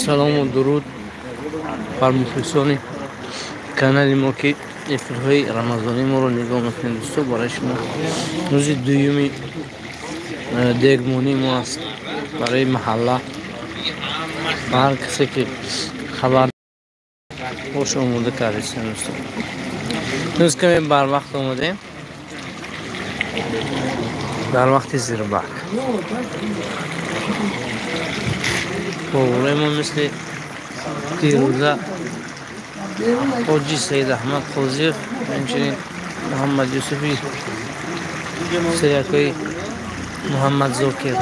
Салому дуруд бар мухлисони канали мо, ки эфирҳои рамазонии моро нигоҳ мекунед. Дӯсто, барои шумо рӯзи дуюми дегмонии мо аст барои маҳалла. Ба ҳар касе ки хабар ош омода кардистем, дӯсто. Рӯз каме барвақт омадем, дар вақти зирбак. Поварои мо мисли дирӯза Ҳоҷи Саид Аҳмад Қозиев, ҳамчунин Муҳаммад Юсуфи серякои Муҳаммад Зокир.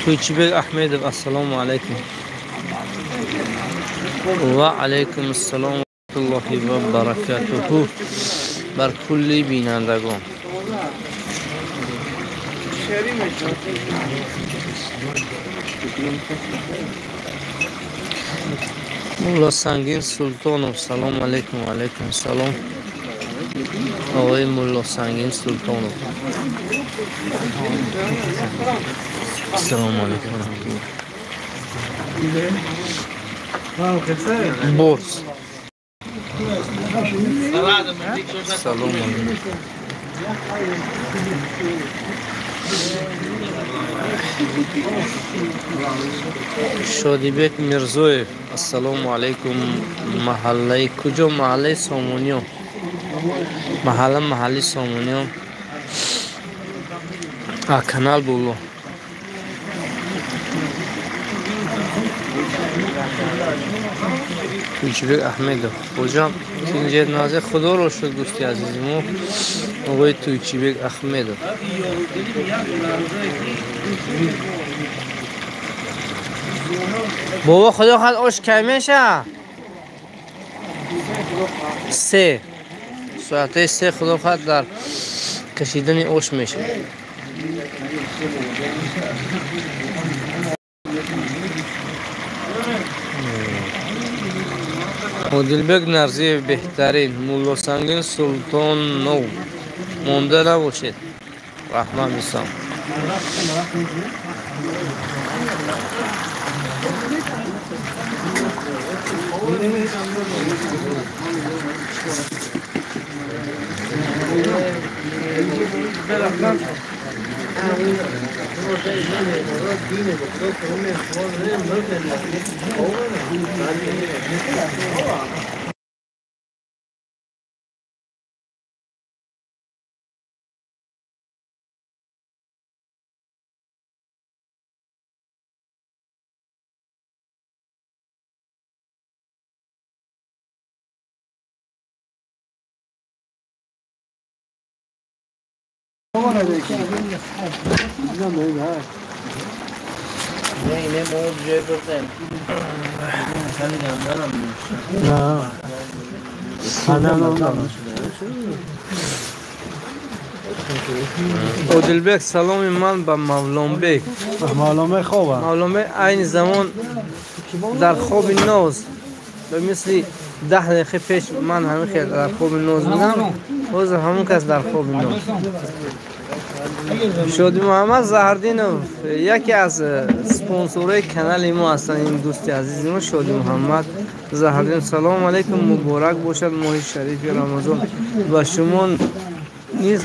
Тӯйчибек Аҳмедов, ассалому алайкум. Ва алайкум ассалом ва раҳматуллоҳи ва баракатуҳу бар кулли бинандагон. Мулло Сангин Султонов, салом алайкум. Ва алайкум ассалом. Оғои Мулло Сангин Султонов. Ассалому алайкум ва раҳматуллоҳ. Борс. Салом алайкум. Шодибек Мирзоев, ассалому алайкум. Маҳаллаи куҷо? Маҳаллаи Сомониё. Маҳалла маҳалли Сомониё. А канал боло. Тӯйчибек Аҳмедов. Хоҷам, тинҷет назир, худоро шуд, дӯсти азизи мо, оғои Тӯйчибек Аҳмедов. Бобо, худо хоҳад, ош кай меша? Се. Соатаи се, худо хоҳад, дар кашидани ош мешавад. Одилбек Нарзиев беҳтарин. Мулло Сангин Султонов, монда набошед. Раҳмат бисам. Одилбек, саломи ман ба Мавлонбек. Мавлонбек хоб аст. Мавлонбек айни замон дар хоби ноз, ба мисли 10 дақиқа пеш ман ҳамин хел дар хоби ноз будам, ҳозир ҳамон кас дар хоби ноз. Шоди Муҳаммад Заҳрдинов яке аз спонсорҳои канали мо ҳастанд. Ин дӯсти азизи мо Шоди Муҳаммад Заҳрдинов, салому алайкум, муборак бошад моҳи шарифи Рамазон ва шумо низ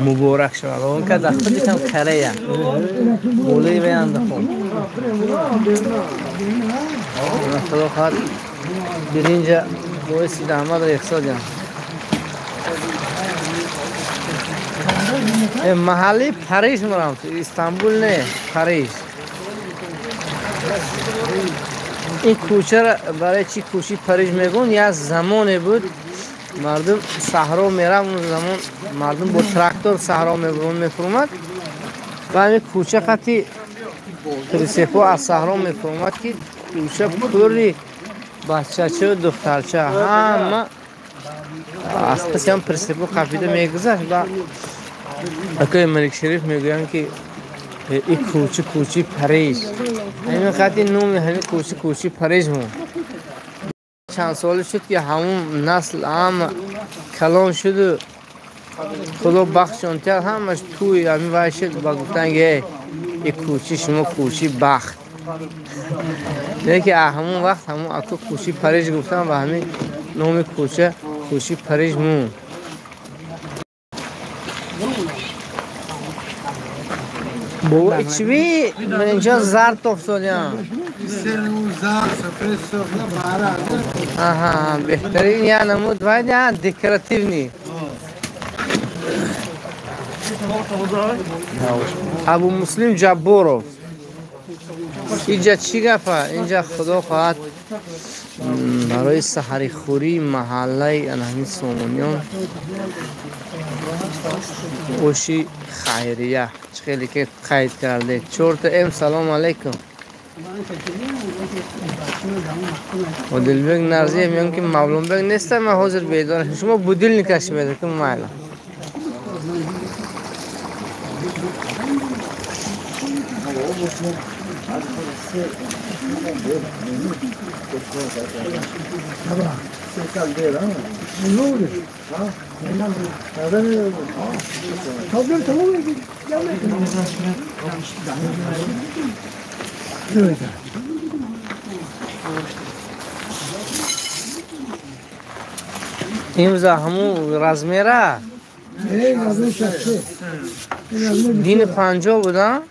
муборак шавад. Он ка дар худитам Корея болои вай андахон. Худо хоҳад, биринҷа боиси Аҳмадро ихсодям. Маҳалли Париж мерам, Истанбул не, Париж. Ин кӯчаро барои чӣ кӯчаи Париж мегӯн? Як замоне буд, мардум саҳро мерафт, он замон мардум бо трактор саҳро мефурмад ва ҳамин кӯча хати Прицепо аз саҳро мефаҳмад, ки кӯча пури бачача духтарча ҳама аз паси ҳам прицепо қафида мегузашт. Ва акои Маликшариф мегӯянд, ки ин кӯча кӯчаи Париж. Ҳамин хати номи ҳамин кӯча кӯчаи Париж монд. Чанд соле шуд, ки ҳамун насл ҳама калон шуду худо бахтшон тиҳад, ҳамаш тӯи ҳамин вай шуд ва гуфтанд, ки ин кӯчаи шумо кӯчаи бахт. Лекин ҳамон вақт ҳамон аку кӯчаи Париж гуфтанд ва ҳамин номи кӯча кӯчаи Париж монд. Бобо, чӣ ман инҷо зард афтодям? Аҳа, беҳтарин я намуд вай декоративный. Абу Муслим Ҷабборов. Инҷа чӣ гапа? Инҷа худо хоҳад барои саҳарихӯрии маҳаллаи ҳамин сомониён оши хайрия. Чӣ хеле ки қайд кардед. Чорта М. Салом алейкум. Одилбек Нарзиев мегӯям, ки Мавлонбек нестам, ман ҳозир бедорам. Шумо будильникаш медед, ки майла. Имрӯза ҳамун размера дини 50 буда?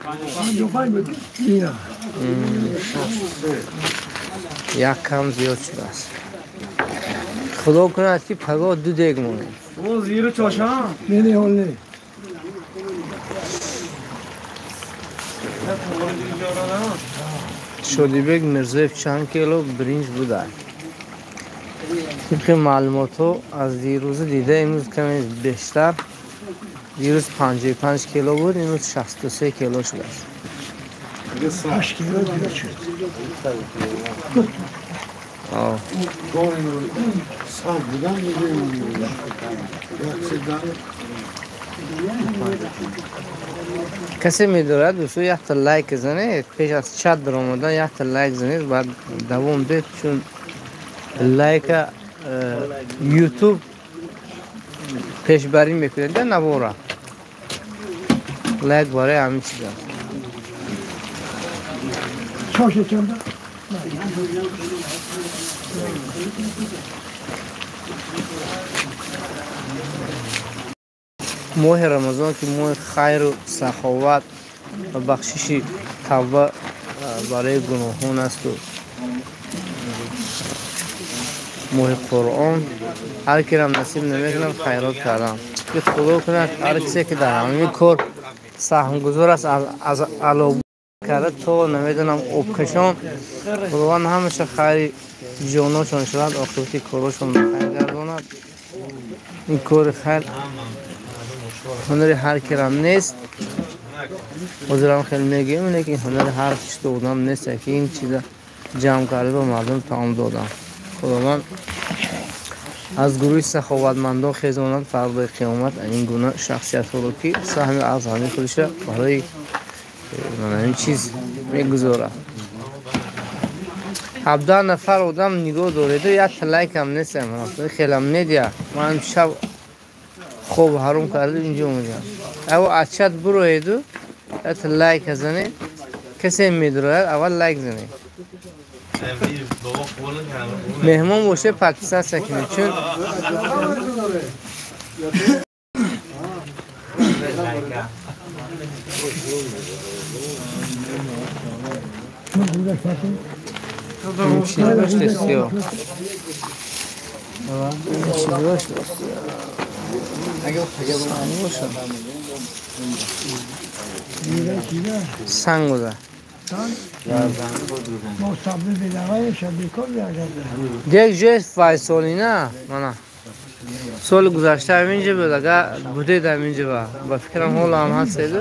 Як кам зиёд шудааст. Худо кунад, ки пагоҳ ду дег монем. Шодибек Мирзоев, чанд кило биринҷ будааст? Тибқи маълумотҳо аз дирӯза дида имрӯз каме бештар. Дирӯз 55 кило буд, имрӯз 63 кило шудааст. 8 кило зиёд шуд. Касе медорад, дӯсто, якта лайк занед пеш аз чат даромадан, якта лайк занед, баъд давом дед, чун лайка ютуб пешбарӣ мекунад навора. Лайк барои ҳамин чиз аст. Моҳи Рамазон, ки моҳи хайру саховат ва бахшиши тавба барои гуноҳон асту моҳи Қуръон, ҳар кирам насиб намекунад хайрот кардан. Ки худо кунад, ҳар кисе ки дар ҳамин кор саҳмгузор аст, аз ало карда то намедонам обкашон, худованд ҳамаша хайри ҷоношон шавад, оқибати корошон хайр гардонад. Ин кори хайр ҳунари ҳар кирам нест. Ҳозирам хеле мегӯем, лекин ҳунари ҳар чизто одам нест, ки ин чиза ҷамъ карда ба мардум таом додам. Худованд аз гурӯҳи саховатмандон хезонад фардои қиёмат ин гуна шахсиятҳоро, ки саҳми аз ҳамин худиша барои ҳамин чиз мегузорад. 17 нафар одам нигоҳ дореду, якта лайкам нест, хелам недия. Ман шаб хоб ҳаром карду инҷо омадам. Аво аз чат буроеду якта лайк занед. Касе медурояд, аввал лайк занед. Меҳмон боше, подписаться кунед, чун чиз доште сиё. Чиз доште санг буда. Дег ҷои файсолина мана соли гузашта ҳаминҷа буд, агар будед ҳаминҷа ба фикрам ҳоло ҳам ҳастеду.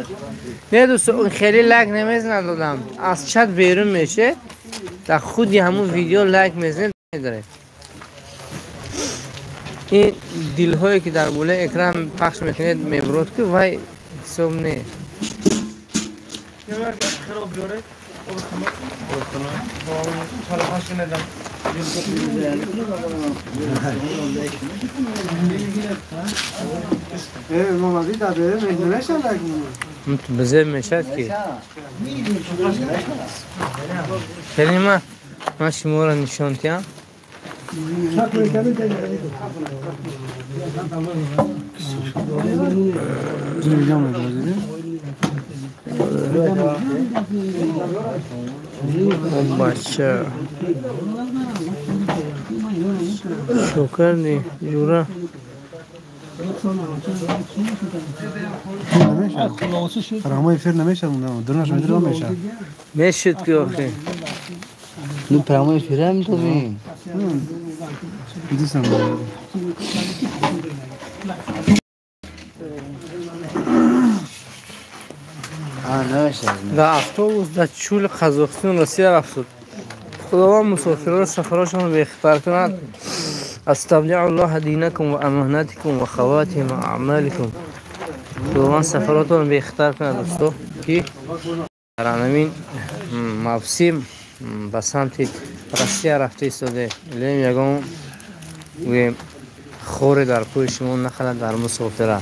Не дӯсто, хеле лайк намезанад одам. Аз чат берун меше, дар худи ҳамун видео лайк мезанед медоред. Ин дилҳое ки дар болои экран пахш мекунед мебурод ки вай ҳисоб не. بزر میشد که خیلی من شما را نشان تیم. بچه شکر جورا رحمای فر نمیشه درنش میدرم میشه میشد که آخه نو پرامای فرم تو بین دوستم در автобус در چول قزاقستان روسیه رفت. خداوند مسافران سفراشون بهتر کند. استودع الله دینکم و امانتکم و خواتیم اعمالکم. خداوند سفراتون بهتر کند دوستو که در همین موسم به سمت روسیه رفته ایستاده. لیم یگان خور در پوی شما نخلد در مسافرت.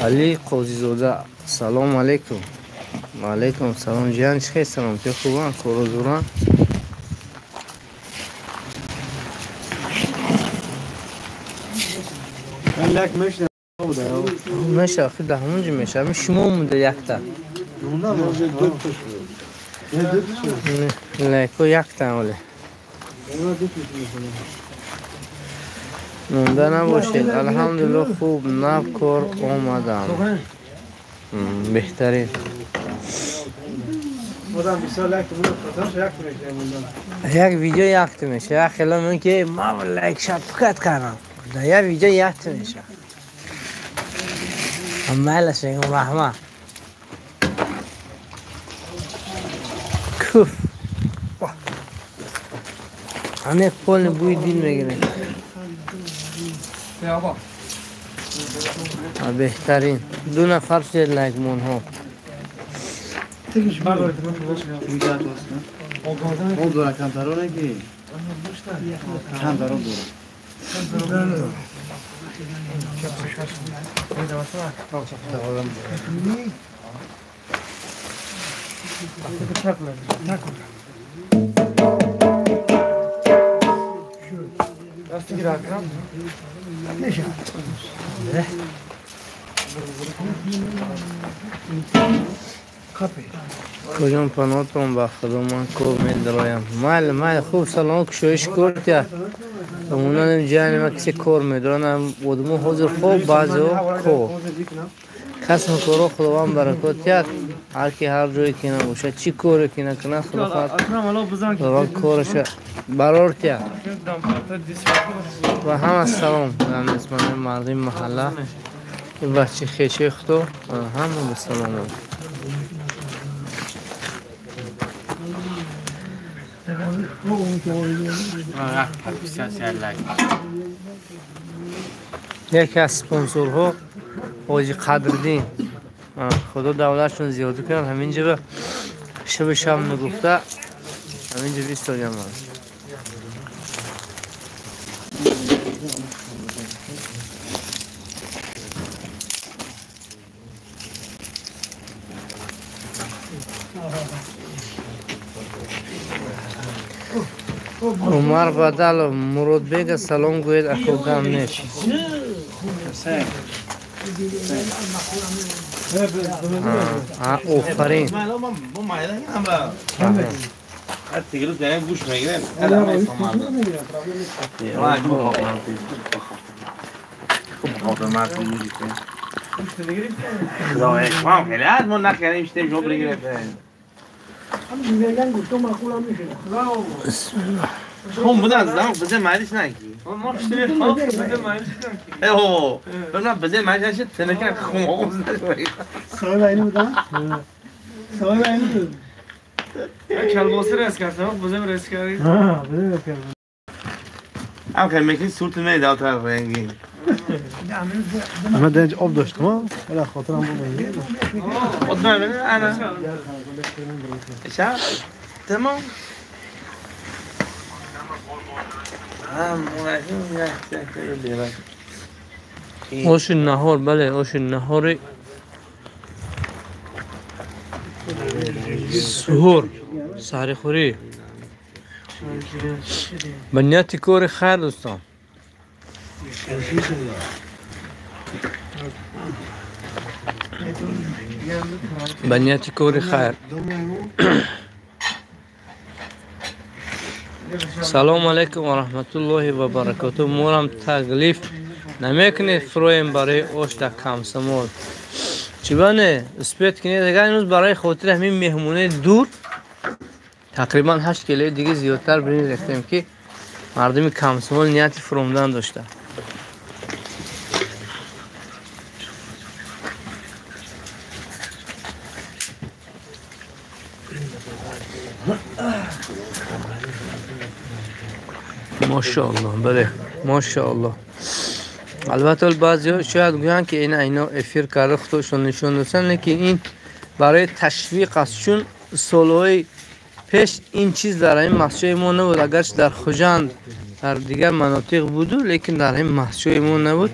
علی قاضیزاده سلام علیکم. علیکم سلام جان، چه سلامتی خوبان کورو زوران. میشه آخه ده همونجا میشه همین شما مونده یکتا لایکو یکتا ولی مونده نباشید. الحمدلله خوب نب کار اومدم بهترین. یک ویدیو یک میشه. یک خیلی من که ما لایک شفقت کردم در یک ویدیو یک میشه. عمالش میگم رحمه کف همه پول بوی دل میگیره. بهترین دو نفر شد لایک مون ها. کجام پناهتون با خدا من کور میدرایم. مال مال خوب سلام کشویش کرد امونان جان ما کسی کور میدرانم ودمو حضور خوب بازو کو کسم کورو خداوند برکت یاد هر کی هر جایی که نباشه چی کوره که نکنه خداوند کورش برار تیا و هم سلام نسبت مردم محله این بچه خیشه خودو هم به سلام. یکی از سپانسورها حاجی قدردین، خدا دولتشون زیاده کنند. همینجا به شب شب میگفته همینجا 20 تا عمر بدل مراد سلام گوید اکو گم نیست. Офарин. خون بودن زمان بزن مریض نگی. اوه نه بزن مریض نشد تنکه خون آقا بزن. صاحب اینو بودن؟ صاحب اینو بود. کلباسه رس کردم بزن رس کردی. ها بزن رس کردم. هم که میکی صورت میده تا رنگی. من دنج آب داشتم ولی خاطرم بود. خود من انا تمام. оши наҳор бале оши наҳори суҳур саҳрихӯрӣ ба нияти кори хайр дӯстон. Ба нияти кори хайр. Салом алейкум ва раҳматуллоҳи ва баракоту. Морам таклиф намекунед фуроем барои ош дар Комсомол. Чӣ бане успеть кунед агар имрӯз барои хотири ҳамин меҳмонаи дур тақрибан 8 килои дига зиёдтар биринҷ рехтем ки мардуми Комсомол нияти фуромдан дошта. Мошааллоҳ, бале, мошааллоҳ. Албатта баъзеҳо шояд гӯянд ки ина ино эфир карда худошон нишон доданд, лекин ин барои ташвиқ аст, чун солҳои пеш ин чиз дар ҳамин масҷиди мо набуд. Агарчи дар Хуҷанд дар дигар манотиқ буду, лекин дар ҳамин масҷиди мо набуд.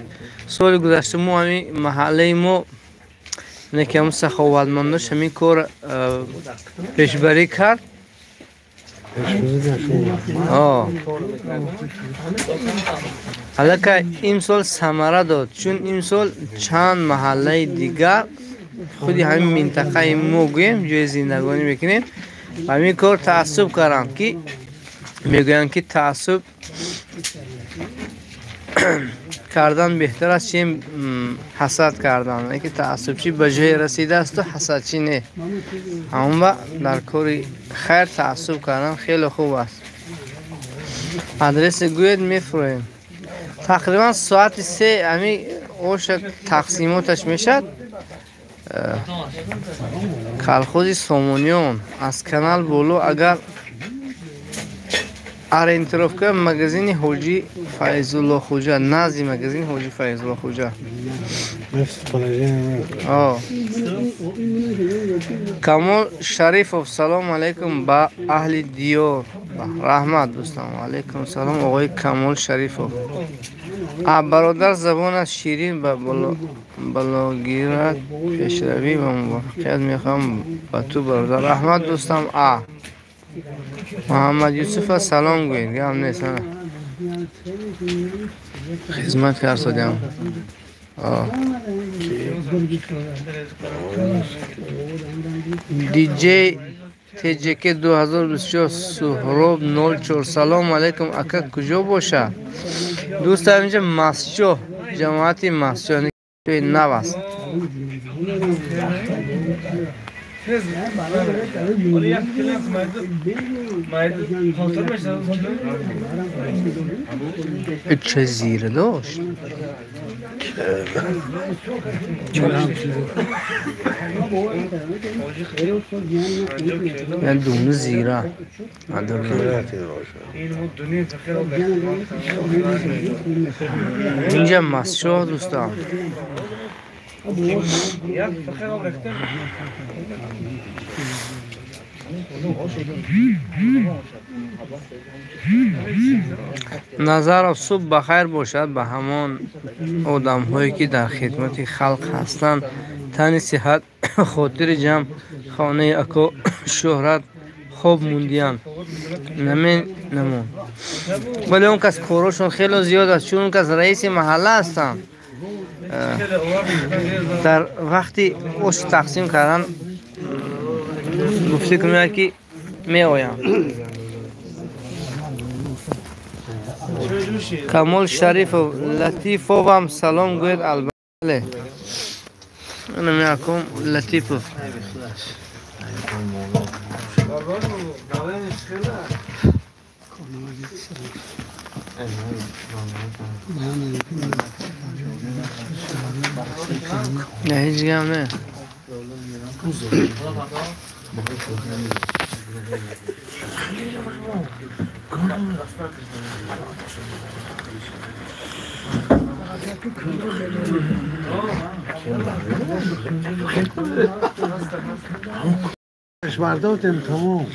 Соли гузашта мо ҳамин маҳаллаи мо не ки ҳамун саховатмандош ҳамин кор пешбарӣ кард. Аллакай имсол самара дод, чун имсол чанд маҳаллаи дигар худи ҳамин минтақаи мо гӯем ҷои зиндагонӣ мекунем ҳамин кор таассуб карданд ки мегӯянд ки таассуб кардан беҳтар аст чем ҳасад кардан. Ки таассубчӣ ба ҷое расидаасту ҳасадчӣ не. Ҳамон ба дар кори хайр таассуб кардан хеле хуб аст. Адреси гӯед мефуроем. Тақрибан соати 3 ҳамин оша тақсимоташ мешавад. Колхози Сомониён аз канал боло агар ориентировка магазини Ҳоҷи Файзулло Хуҷа, назди магазини Ҳоҷи Файзулло Хуҷа. Камол Шарифов, салом алейкум ба аҳли диёр. Раҳмат дӯстам. Алейкум салом оғои Камол Шарифов. Бародар забонат ширин ба блогират пешравӣ ва муваффақият мехоҳам ба ту бародар. Раҳмат дӯстам. Муҳаммад Юсуфа салом гӯед. Гап нест. Хизмат карсодям. Диджей ТЖК 2024 Суҳроб 04 салом алейкум ака куҷо боша? Дӯстам инҷа масҷоҳ, ҷамоати масҷоҳ нав аст. Чه زیره داشت؟ یعنی دونه زیره اینجا مسجد دوستان. Назаров субҳ ба хайр бошад ба ҳамон одамҳое ки дар хидмати халқ ҳастанд. Тани сиҳат, хотири ҷамъ, хонаи ако шӯҳрат хоб мундиянд. Намон. Вале он кас корошон хеле зиёд аст, чун он кас раиси маҳалла ҳастанд. Дар вақти ош тақсим кардан гуфта кунад ки меоям. Камол Шарифов, Латифовам салом гӯяд албатта. Ана меакум Латифов. Не, ҳеҷ гап не. مردم تمام.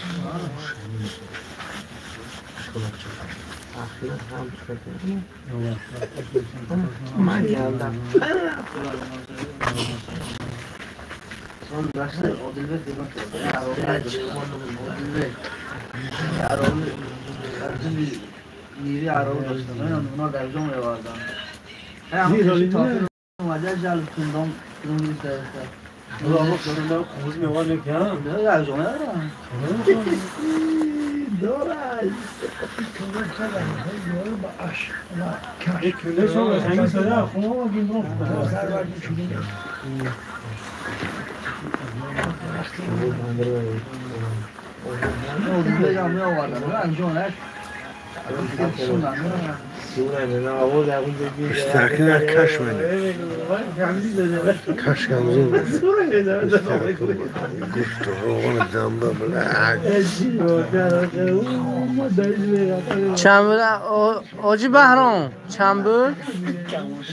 مستحقین کش منه کش کمزور گفت روغن دنبه بله. چند بود آجی بهرام؟ چند بود؟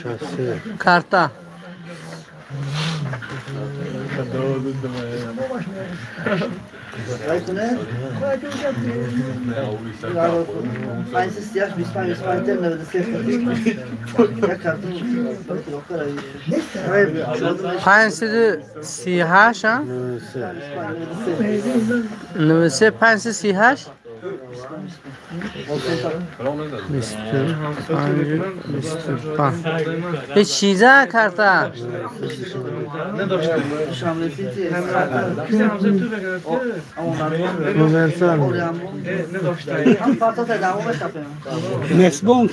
63 карта. 538 93 538 25 25. هیچ چیزه карта. Next bank.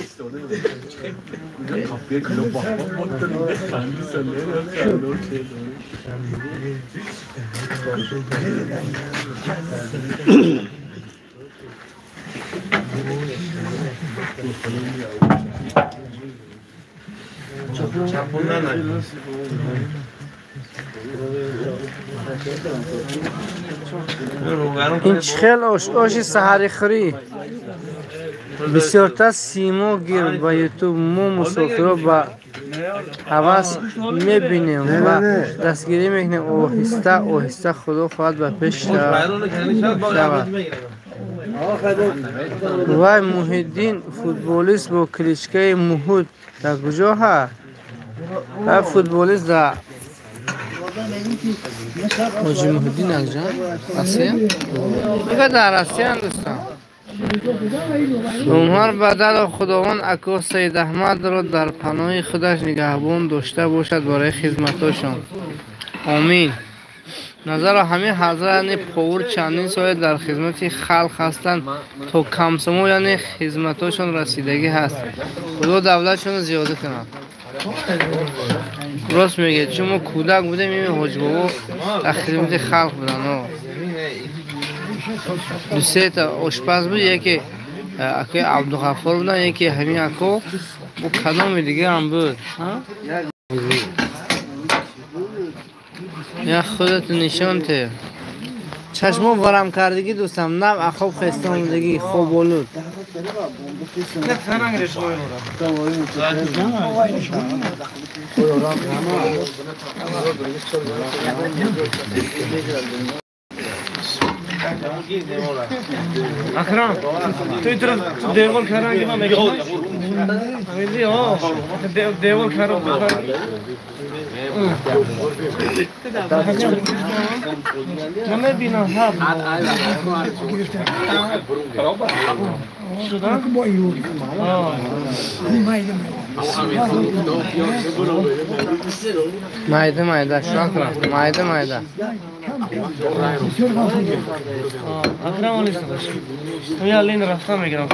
Ин чӣ хел ош? Оши саҳарихӯрӣ. Бисёртар симо гир ба ютуб. Мо мусофиро ба ҳавас мебинем ва дастгирӣ мекунем. Оҳиста оҳиста худо хоҳад ба пеш шавад. Вай Муҳиддин футболист бо кличкаи Муҳуд дар куҷо ҳаст? Вай футболист дар Ҳоҷи Муҳиддин акҷа? Россия? Мега дар Россиян дӯстон. Умар бадало Худованд ако Саид Аҳмадро дар паноҳи худаш нигаҳбон дошта бошад барои хизматошон. Омин. Назаро ҳамин ҳазрат яъне повур чандин соле дар хизмати халқ ҳастанд то камсамо яъне хизматошон расидагӣ ҳаст. Худо давлатшонро зиёда кунад. Рост мегӯяд, чун мо кӯдак будем, ин ҳоҷибобо дар хизмати халқ буданд. Ду сета ошпаз буд, яке акои Абдуғаффор буданд, яке ҳамин ако бо кадоми дигарам буд. Я худату нишон те. Чашмо варам кардагӣ дӯстам, нав ахоб хеста омадагӣ, хоболуд. Акрам, ту ин тараф девор кардан ки ман мегӯям. Девор кардам. Намебинам. Майда майда шакра, майда майда. Акрам алейкум. Я лин рафта мегирам.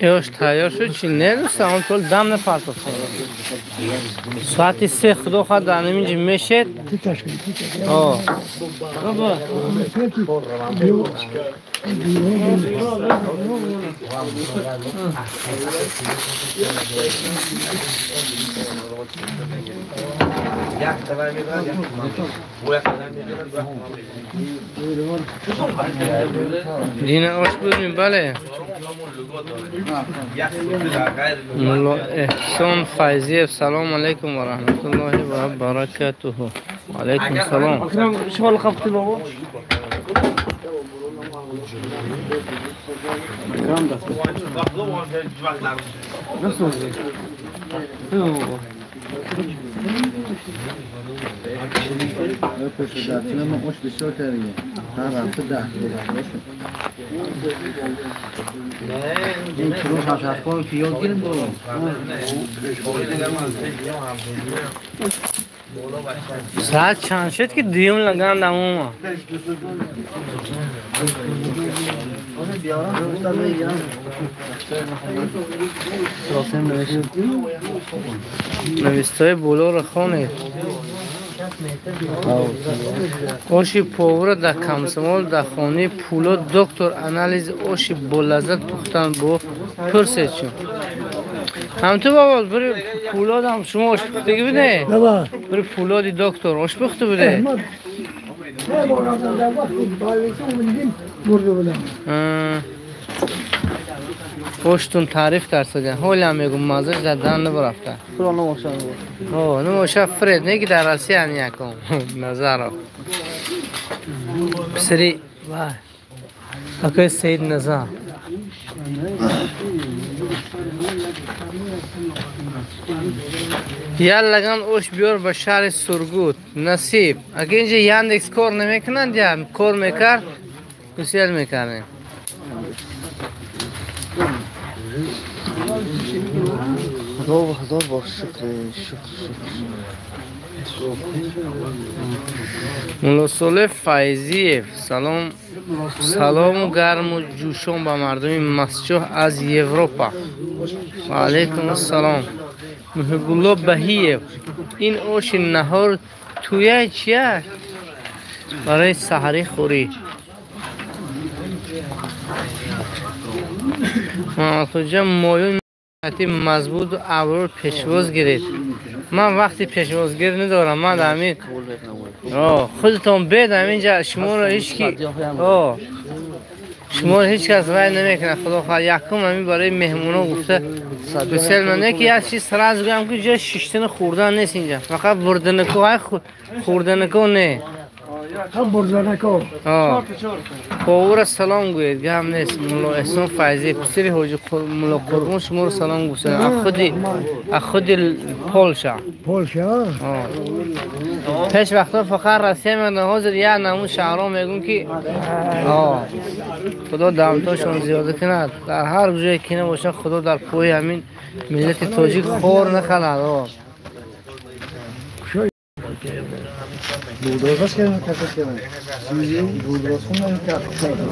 Ёш тайёр шуд чи не дӯста он тол дам напартофт. Соати 3 худо хоҳад дар ҳаминҷо мешед. Дина ош будем, бале. Мулло Эҳсон Файзиев, салом алейкум ва раҳматуллоҳи ва баракатуҳу. Алейкум салом. Соат чанд шуд ки дуюм лаган дамома? Навистои болоро хонед. Оши повара дар Комсомол дар хонаи Пулод доктор анализи оши болаззат пухтан бо пурсед шуд. Ҳамту бобо, бири Пулод ҳам шумо ош пухтагӣ буде? Бири Пулоди доктор ош пухта буде? Оштун таъриф кард. Ҳолам мегум маззаш дар даҳан набарафта. Набоша Фред, не ки дар Россия якум Назаров. Писари вай. Акои Саид Назар. Як лаган ош биёр ба шаҳри Сургут. Насиб. Агар инҷа Яндекс кор намекунанд, я кор мекард, гусел мекардем. Хазор бор шукр, шукр, шукр. Мулло Солеҳ Файзиев, салом, салому гарму ҷӯшон ба мардуми Масчоҳ аз Европа. Ва алайкум ассалом. Муҳибулло Баҳиев, ин оши наҳор туяй чия? Барои саҳарӣ хӯрӣ. Муҳаммадхоҷа моюн мазбуту аброр пешвоз гиред. Ман вақти пешвозгир надорам. Ман ҳамин худатон бед ҳаминҷа шуморо ҳеҷ ки шуморо ҳеҷ кас вай намекунад. Худо хоҳад якум ҳамин барои меҳмонҳо гуфта гусел не ки як чиз сразу гӯям ки ҷои шиштану хӯрдан нест инҷа. Фақат бурданако, ай хӯрданако не. Повара салом гӯед, гап нест. Мулло Эҳсон Файзӣ, писари ҳоҷи Мулло Қурбон шуморо салом гуфтанд. Аз худи Полша. Пеш вақтҳо фақат Россия меомаданд, ҳозир як намуд шаҳрҳо мегӯм ки Худо дамтошон зиёда кунад. Дар ҳар ҷое ки набошад, Худо дар пои ҳамин миллати тоҷик хор нахалад. Buldoz кардам, касas кардам. Buldoz хунам кардам.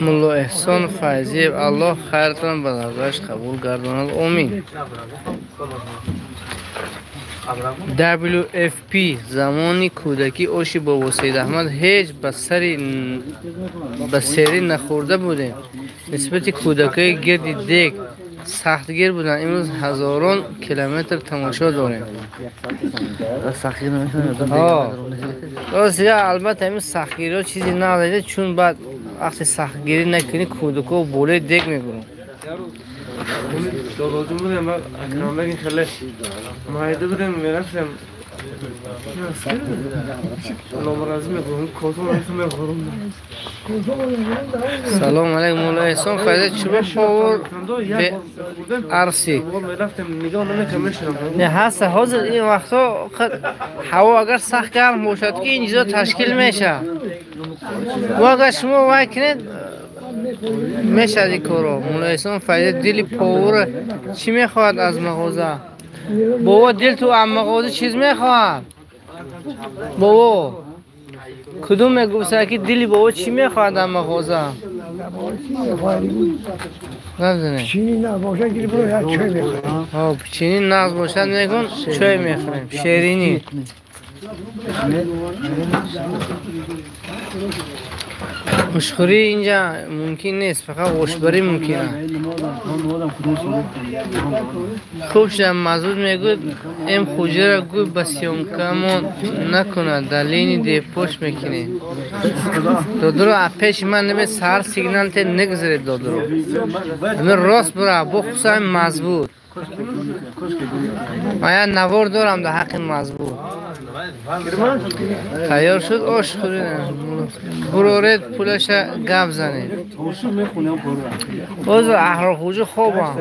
Мулло Эҳсон Файзиев, Аллоҳ хайратон ба даргоҳаш қабул гардонад. Омин. WFP замони кӯдакӣ оши бобо Саид Аҳмад ҳеҷ ба серӣ нахӯрда будем. Нисбати кӯдакои гирди дег сахтгир буданд. Имрӯз ҳазорон километр тамошо дорем. Рост, албатта, ҳамин сахтгириҳо чизе надода, чун баъд вақте сахтгирӣ накунӣ, кӯдакҳо болои дег мебуранд. Додоҷон будем, акрамбегин хеле майда будем, мерафтем. Номаразӣ мехӯрем, козон мехӯрем. Салом алейкум, мулло Эҳсон файза чӯба повар бе арси. Мерафтем, нигоҳ намекардем, мешинам. Не, ҳаста ҳозир ин вақтҳо ҳаво агар сахт гарм бошад, ки ин чизо ташкил мешавад. Ва агар шумо вай кунед, мешавад ин корро. Мулло Эҳсон файза дили повар чӣ мехоҳад аз мағоза? Бобо, дил ту аз мағоза чиз мехоҳад? Бобо, кудум мегуфта ки дили бобо чӣ мехоҳад аз мағоза? Намедонем. Печени нағз бошад, гир бро, як чой мехӯрем. Ҳо, печени нағз бошад, мегӯн, чой мехӯрем, шеринӣ. Ошхӯрӣ инҷа мумкин нест, фақат ошбарӣ мумкин аст. Хуб шуда, Мазуд мегӯяд, эм хуҷара гӯй ба съёмкамон накунад, дар лини депош мекунем. Додуро, аз пеши ман набе саҳар сигнал те нагузаред, додуро. Ҳамин рост бура, бо хусусан мазбут. Ман як навор дорам дар ҳаққи мазбут. Тайёр шуд ош хӯрӣ. Буроред пулаша гап занед. Ҳозир аҳрохӯҷа хобам.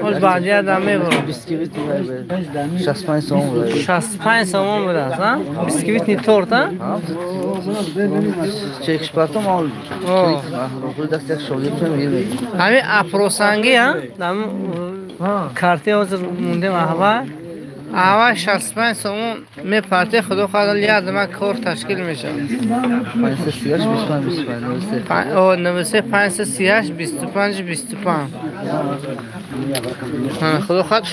Ҳоз баъди як дам мебарам. 65 сомон буда. 65 сомон будааст, а? Бисквитный торт, а? Чекш потом ал. Даст як шогирд мегирад. Ҳамин апросангӣ, а? Карти ҳозир мондем аҳва. Аҳва 65 сомон мепарте, худо хоҳад, як дама кор ташкил мешавад. 538 25 25 О, 93 538 25 25. Худо хоҳад,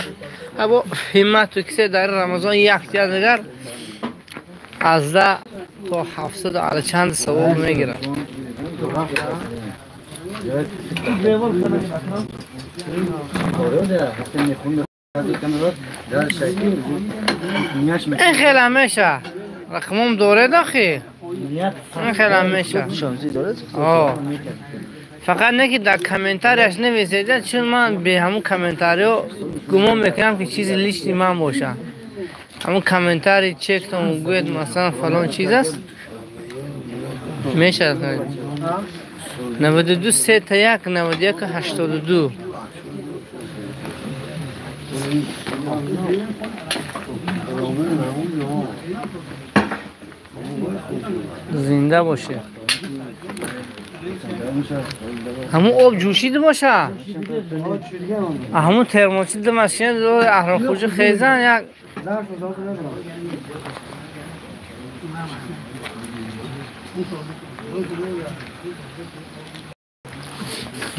або ҳиммату кисе дар Рамазон як дигар аз 10 то 700 ала чанд савоб мегирад. Ин хелам меша. Рақмом доред охи? Ин хелам меша. Фақат не ки дар комментарияш нависед, чун ман бе ҳамун комментариҳо гумон мекунам ки чизи личный ман бошад. Ҳамун комментарий чектон гӯед, масалан, фалон чиз аст. Мешавад. 92 3 та 1 91 82. Зинда боше. Ҳамун об ҷӯшид боша? Ҳамун термочи ду машина аҳрохӯҷа хезан як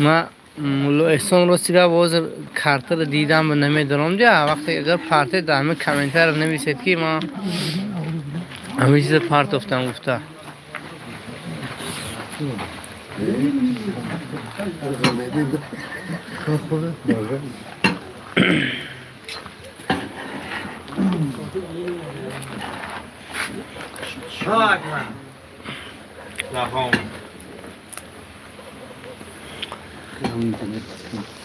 ма мулло Эҳсон рости гап ҳозир картаро дидам ва намедонам дия. Вақте агар парте дар ҳамин комментария нависед ки ман ҳамин чиза партофтам гуфта.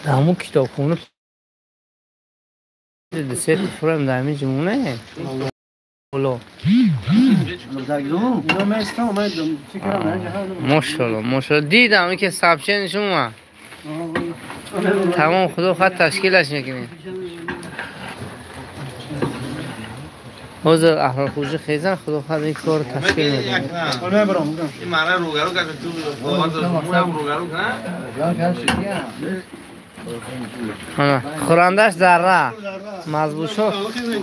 Ҳамун китобхона се фурам дар ҳамин ҷумоне. Боло. Мошалло, мошалло. Дидам ки сообщение шумо. Тамом, худо хоҳад, ташкилаш мекунем. Ҳозир аҳрохӯҷа хезан, худо хоҳад, ин корро ташкил мекунем. Ин маъна рӯгару кард, ту рӯгару кана? Мана, хӯрандаш дарра. Мазбушо,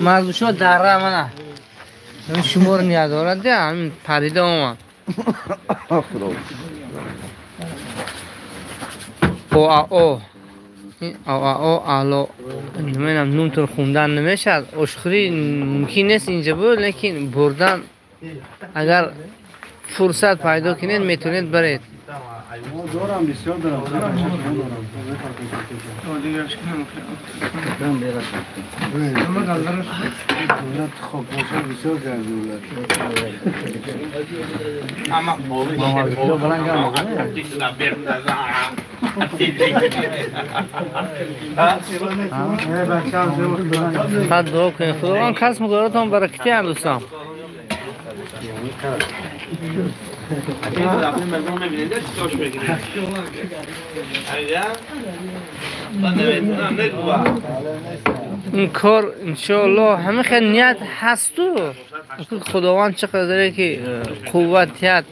мазбушо дарра мана. Ҳамин шуморо ният дорад, дия, ҳамин парида омад. О, а, о. Ало намедонам нумтон хондан намешавад. Ошхӯрӣ мумкин нест инҷа буд, лекин бурдан агар фурсат пайдо кунед метавонед баред. Дорам, бисёр дорам. Фақат дуо кунед. Худованд касбу коратон баракати диҳад дӯстон. این کار انشاءالله همه خیلی نیت هست و خداوند چقدر داره که قوت یاد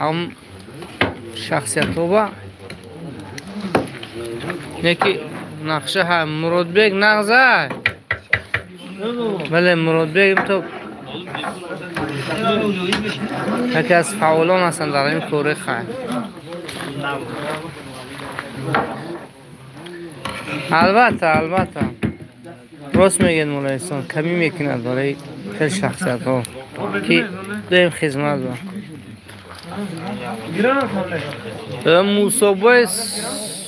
هم شخصیت با یکی نقشه هم مرادبек نغزه بله مرادبек تو یکی از فعالان هستند در این کوره خیر. البته راست میگن مولای احسان کمی میکند برای خیلی شخصیت ها که داریم خدمت با موسی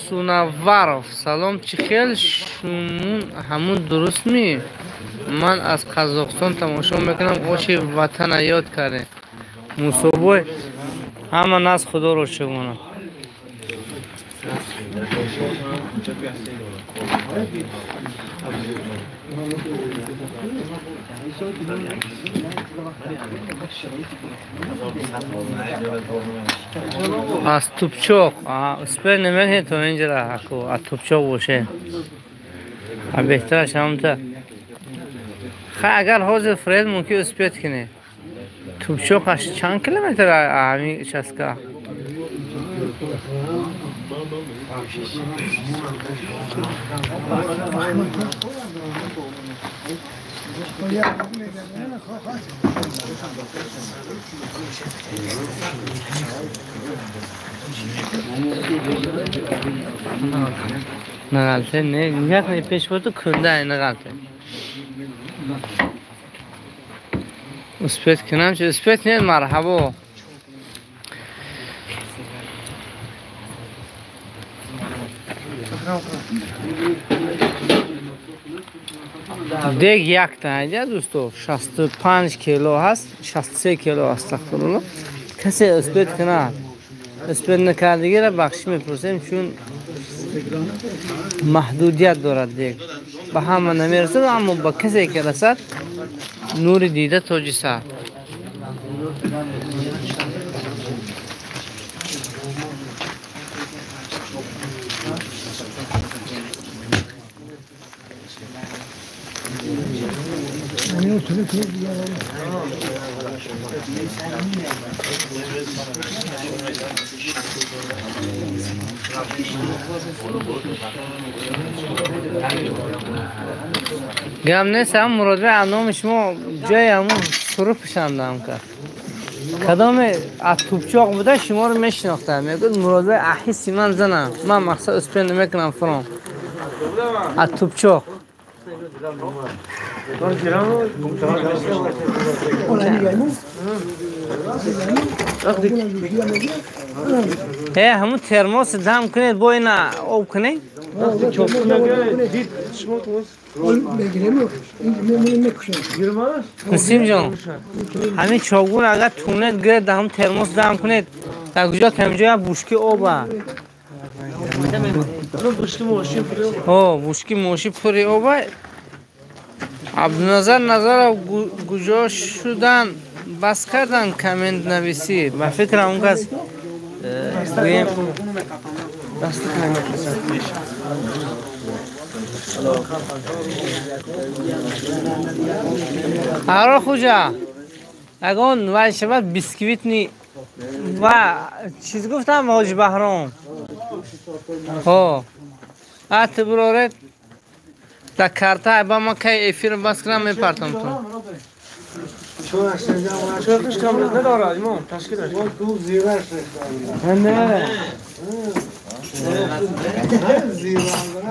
سونوارов салом чӣ хел шумун ҳамун дуруст ми ман аз Қазоқистон тамошо мекунам оши ватана ёд кардем мусобой ҳама нас худоро шукрона. Аз тупчоқ успел намекунед то инҷара аз тупчоқ боше беҳтараш ҳамта хай агар ҳозир фред мумкин успеть кунед. Тупчоқаш чанд километр ҳамин участка? Нағалте не нигоҳ пеш бо ту кунда нағалте успеть кунам чи успеть не марҳабо. Дег якта айда дӯсто 65 кило ҳаст 63 кило астағфируллоҳ. Касе успеть кунад успеть накардагиро бахшиш мепурсем чун маҳдудият дорад дег ба ҳама намерасад аммо ба касе ки расад нури дида тоҷи сар. Гам нест ҳам муродбек аз номи шумо ҷои ҳамун суру пишандам кард. Кадоме аз тупчоқ буда шуморо мешинохтам. Мегӯяд муродбек аз ҳисси ман занам. Ман мақсад успел намекунам фуром. Аз тупчоқ. Ҳамун термос дам кунед бо ина об кунед. Насим ҷон ҳамин чогун агар тунед гиред дар ҳамун термос дам кунед дар куҷо камҷо як бушки оба бушки моши пури оба. Абдуназар Назаров куҷо шудан бас кардан коммент нависӣ ба фикрам он кас гӯем Аро хуҷа ягон вай шавад бисквитни ва чиз гуфтам ҳоҷи Баҳром ат бироред дар карта ба ман кай эфир бас кунам мепартам ту.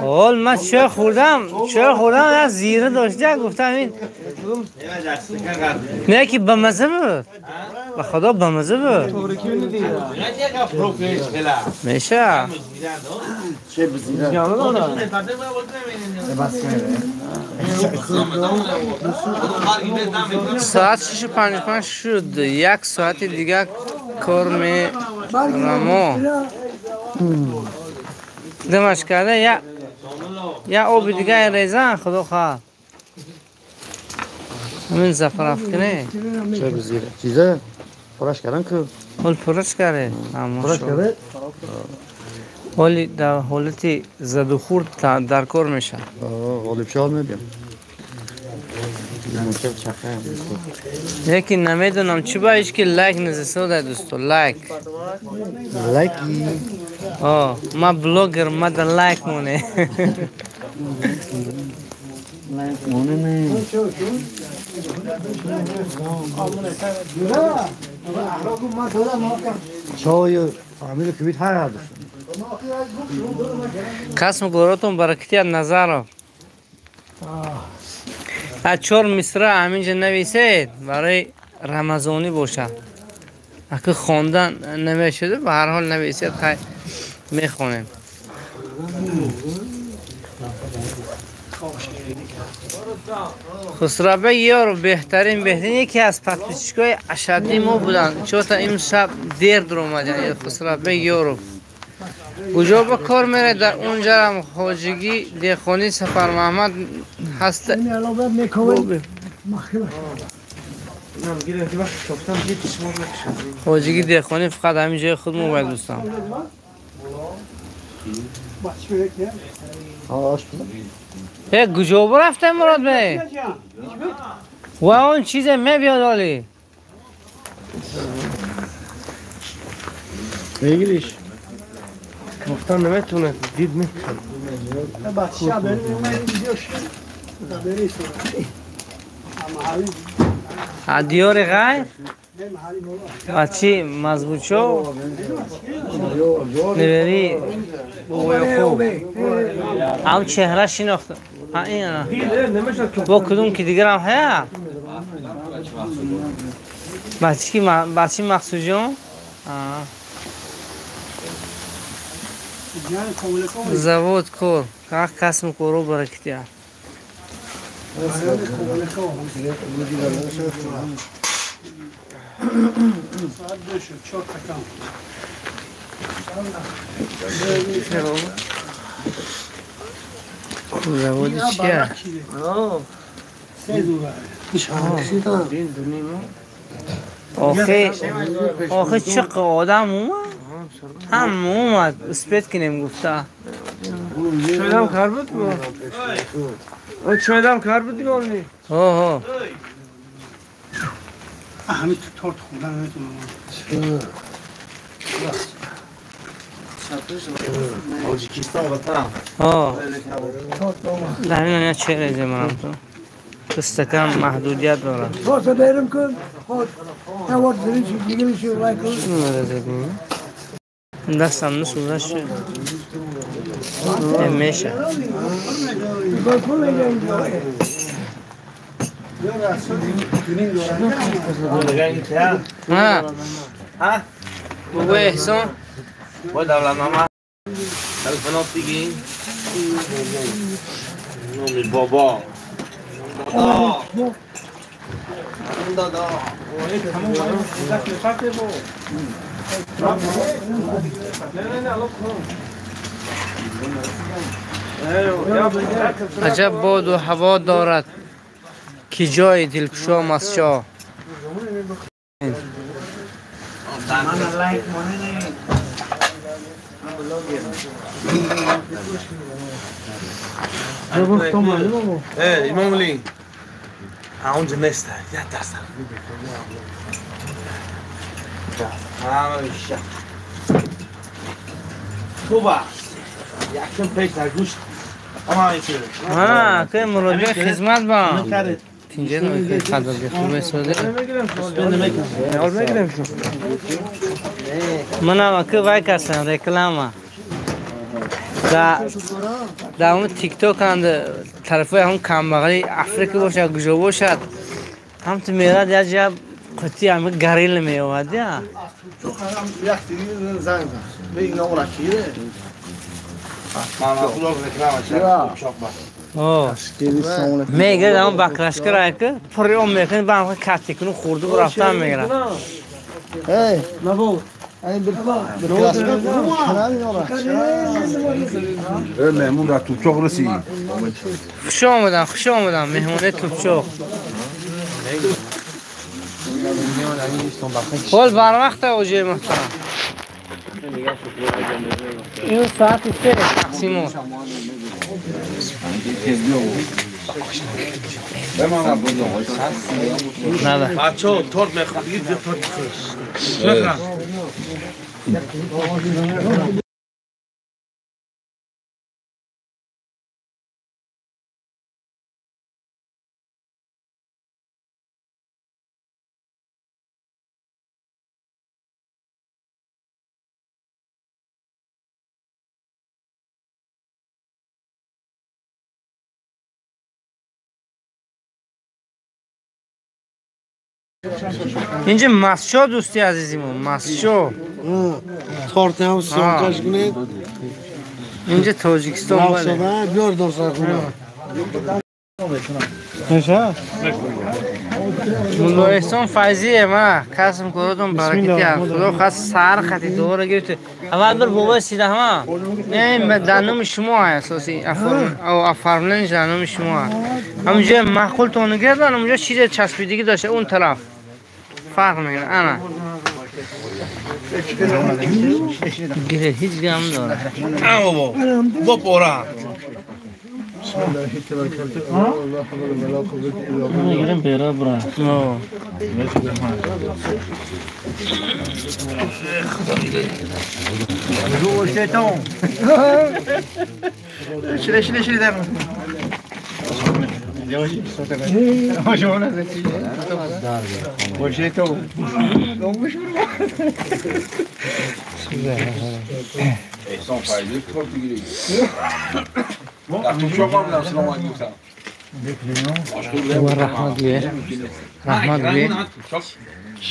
ҳол ман чой хӯрдам, як зира дошта, гуфтам ин не ки бамаза буд. Ба худо бамаза буд. Меша. Соат 6:55 шуд. Як соати дига кор мерамо. Димаш карда я оби дига резан, худо хоҳад. Ҳамин заправка не? Чой бизира. Чиза? Пураш кардан ку? Ҳол пураш карде. Пураш карде? Ҳоли дар ҳолати задухӯрд дар кор мешавад. Ғолибшоҳ мебиям. Лекин намедонам чӣ ба ҳеч ки лайк назисода, дӯсто, лайк. Лайки. Ма блогер, ма да лайк моне. Лайк моне не. Чой фамилия кубит ҳар Касм горотон баракати Назаров. Аз чор мисра ҳаминҷа нависед барои рамазонӣ бошад. Аки хондан намешуда, ба ҳар ҳол нависед, хай мехонем. Хусрабек ёров беҳтарин, яке аз подписчикои ашаддии мо буданд. Чота имшаб дер дуромаданд. Хусрабек ёров куҷо ба кор меравед? Дар унҷарам хоҷигӣ деҳқонӣ Сафармаҳмад ҳаст. Хоҷигӣ деҳқонӣ фақат ҳамин ҷои худ мо бояд дӯстам. Куҷо рафтем, Мурод бей? Ва он чизе мебиёд оли. Мегириш? Гуфтан наметавонад, дид мекунад. Диёри ғайр? Бачи мазбучо? Невери Бобояқуб. Ҳам чеҳра шинохт. Бо кудум ки дигарам ҳая? Бачи Мақсудҷон? Завод кор, касм кору баракатия. Заводи чия? Охи чӣ одам омад? Ҳам омад, успеть кинем гуфта. Чойдам кар буд? Чойдам кар буд дигар? Ҳо. ҳамин торт хӯрдан наметавонам. Тоҷикистон ватан. Ҳо. Дар ҳамин як чой резем манам ту. Стакан маҳдудият дорад. Торт берим кун. Навор зириши, дигириши, вай кун. Дастам насӯза шуд. Меша. ҳа бобои Эҳсон. Бо давлатнома телефонот дигӣ. Номи бобо. Дада. Аҷаб боду ҳаво дорад ки ҷои дилкушом аст шоҳ. Имомали онҷа нест, як даста. Хуб аст. Якм пеш дар гӯшт. Ҳа, ки Муродбек хизмат ба. Манам аки вай касан реклама. Дар ҳамон тикток анд тарафҳои ҳамон камбағали Африка бошад, куҷо бошад, ҳам ту мерад як ҷа қути ҳами горилла меовад я. Мегирад ҳамон баклашкара ки пури об мекунад, ба ҳам кати куну хурду рафтан мегирад. Меҳмон дар Тупчоқ расид. Хуш омадам, хуш омадам, меҳмони Тупчоқ. Ҳол барвақта оҷои муҳтарам. Ин соати 3 тақсимот. بچه‌ها تورت میخوام دیگه تورت بخورم. اینجا مسچا دوستی عزیزیمون مسچا تارت هم سیامکش کنید. اینجا تاجیکستان بله. بیار دوست خونه. ملا احسان فیضیه ما کسم کاراتون برکتی هست. خدا خواست سر خطی دوباره گرفت. اول بر بابای سیده همه. نه در نام شما اساسی افرملنش در نام شما. همونجا معقول تونو گردن اونجا چیز چسبیدگی داشته اون طرف. فرق میکنه انا. گیره هیچ گم داره. بابا با پورا. میگیرم بیرا برا. احسان فایده تورت بگیرید. رحمت گویه رحمت گویه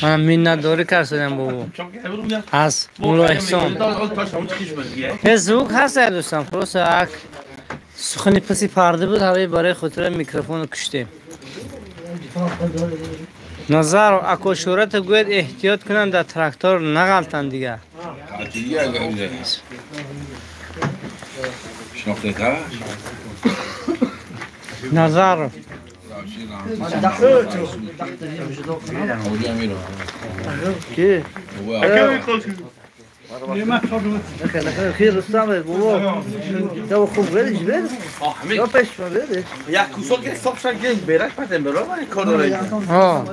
من منتداری کردم بابا از مولا احسان. یه زوگ هست دوستان پروس اک سخنی پسی پرده بود هوای برای خاطر میکروفون رو کشتیم. نظر اکو شورت گوید احتیاط کنن در تراکتور نغلطن دیگه. نظر کی؟ خیر رستم بابا تو خوب ولش ول یا پیش ولش یک کوسو که حساب شد که برک پتن برا من کار داره. ها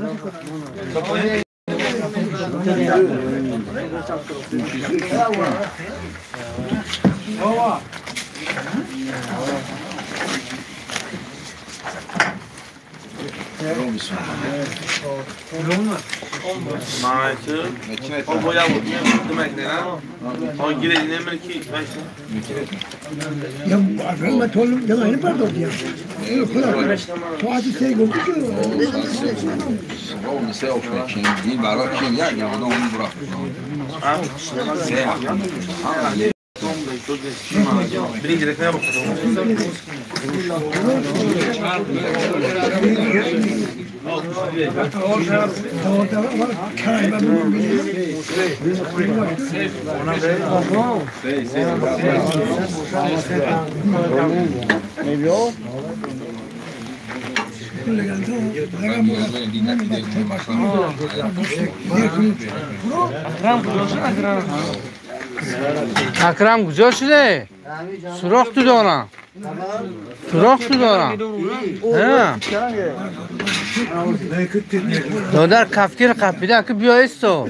اکرم کجا شده؟ سوراخ تو دارم. سوراخ تو دارم. دادر کفگیر قپیده که بیا ایستو.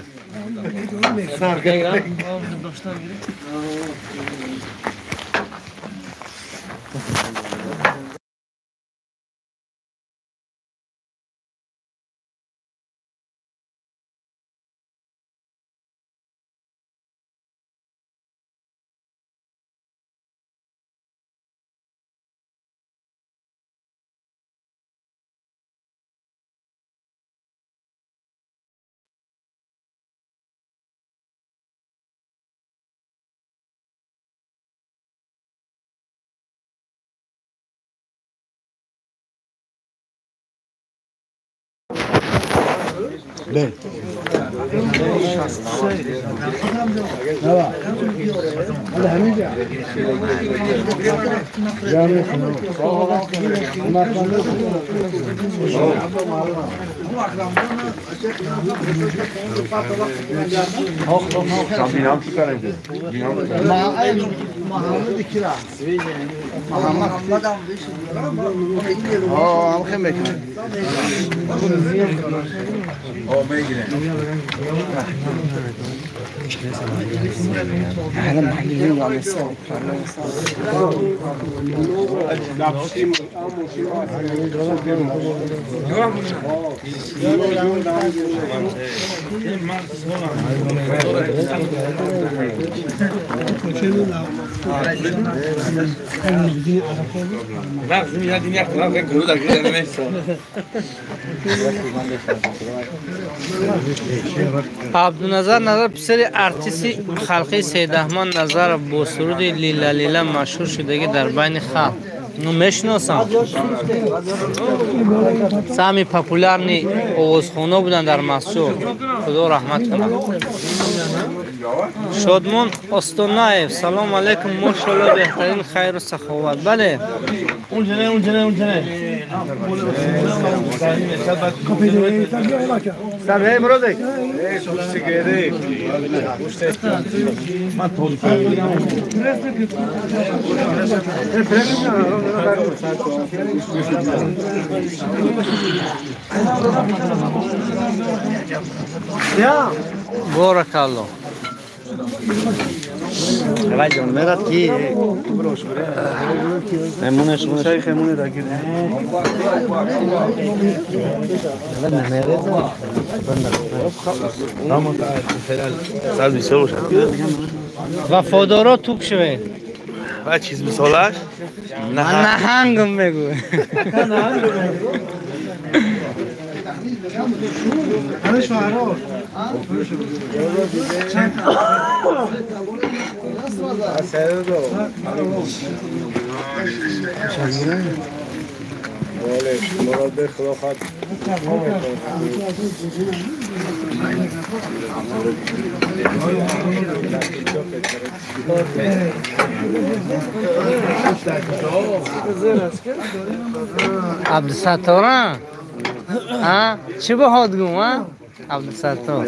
Не. Абдуназар Назар писари артисти халқи Сейдаҳмад Назаров бо суруди Лила Лила машҳур шудагӣ дар байни халқ. Ну мешиносам. Самый популярный овозхоно буданд дар Мастчоҳ. Худо раҳмат кунад. Шодмон Остонаев, салом алейкум, мошалло, беҳтарин хайру саховат. Бале. Боракалло. Вафодоро тук шавед. Ва чиз мисолаш? Наҳангам мегӯ. Абдусаттора? А? Чӣ баҳод гум, а? Абдусаттор.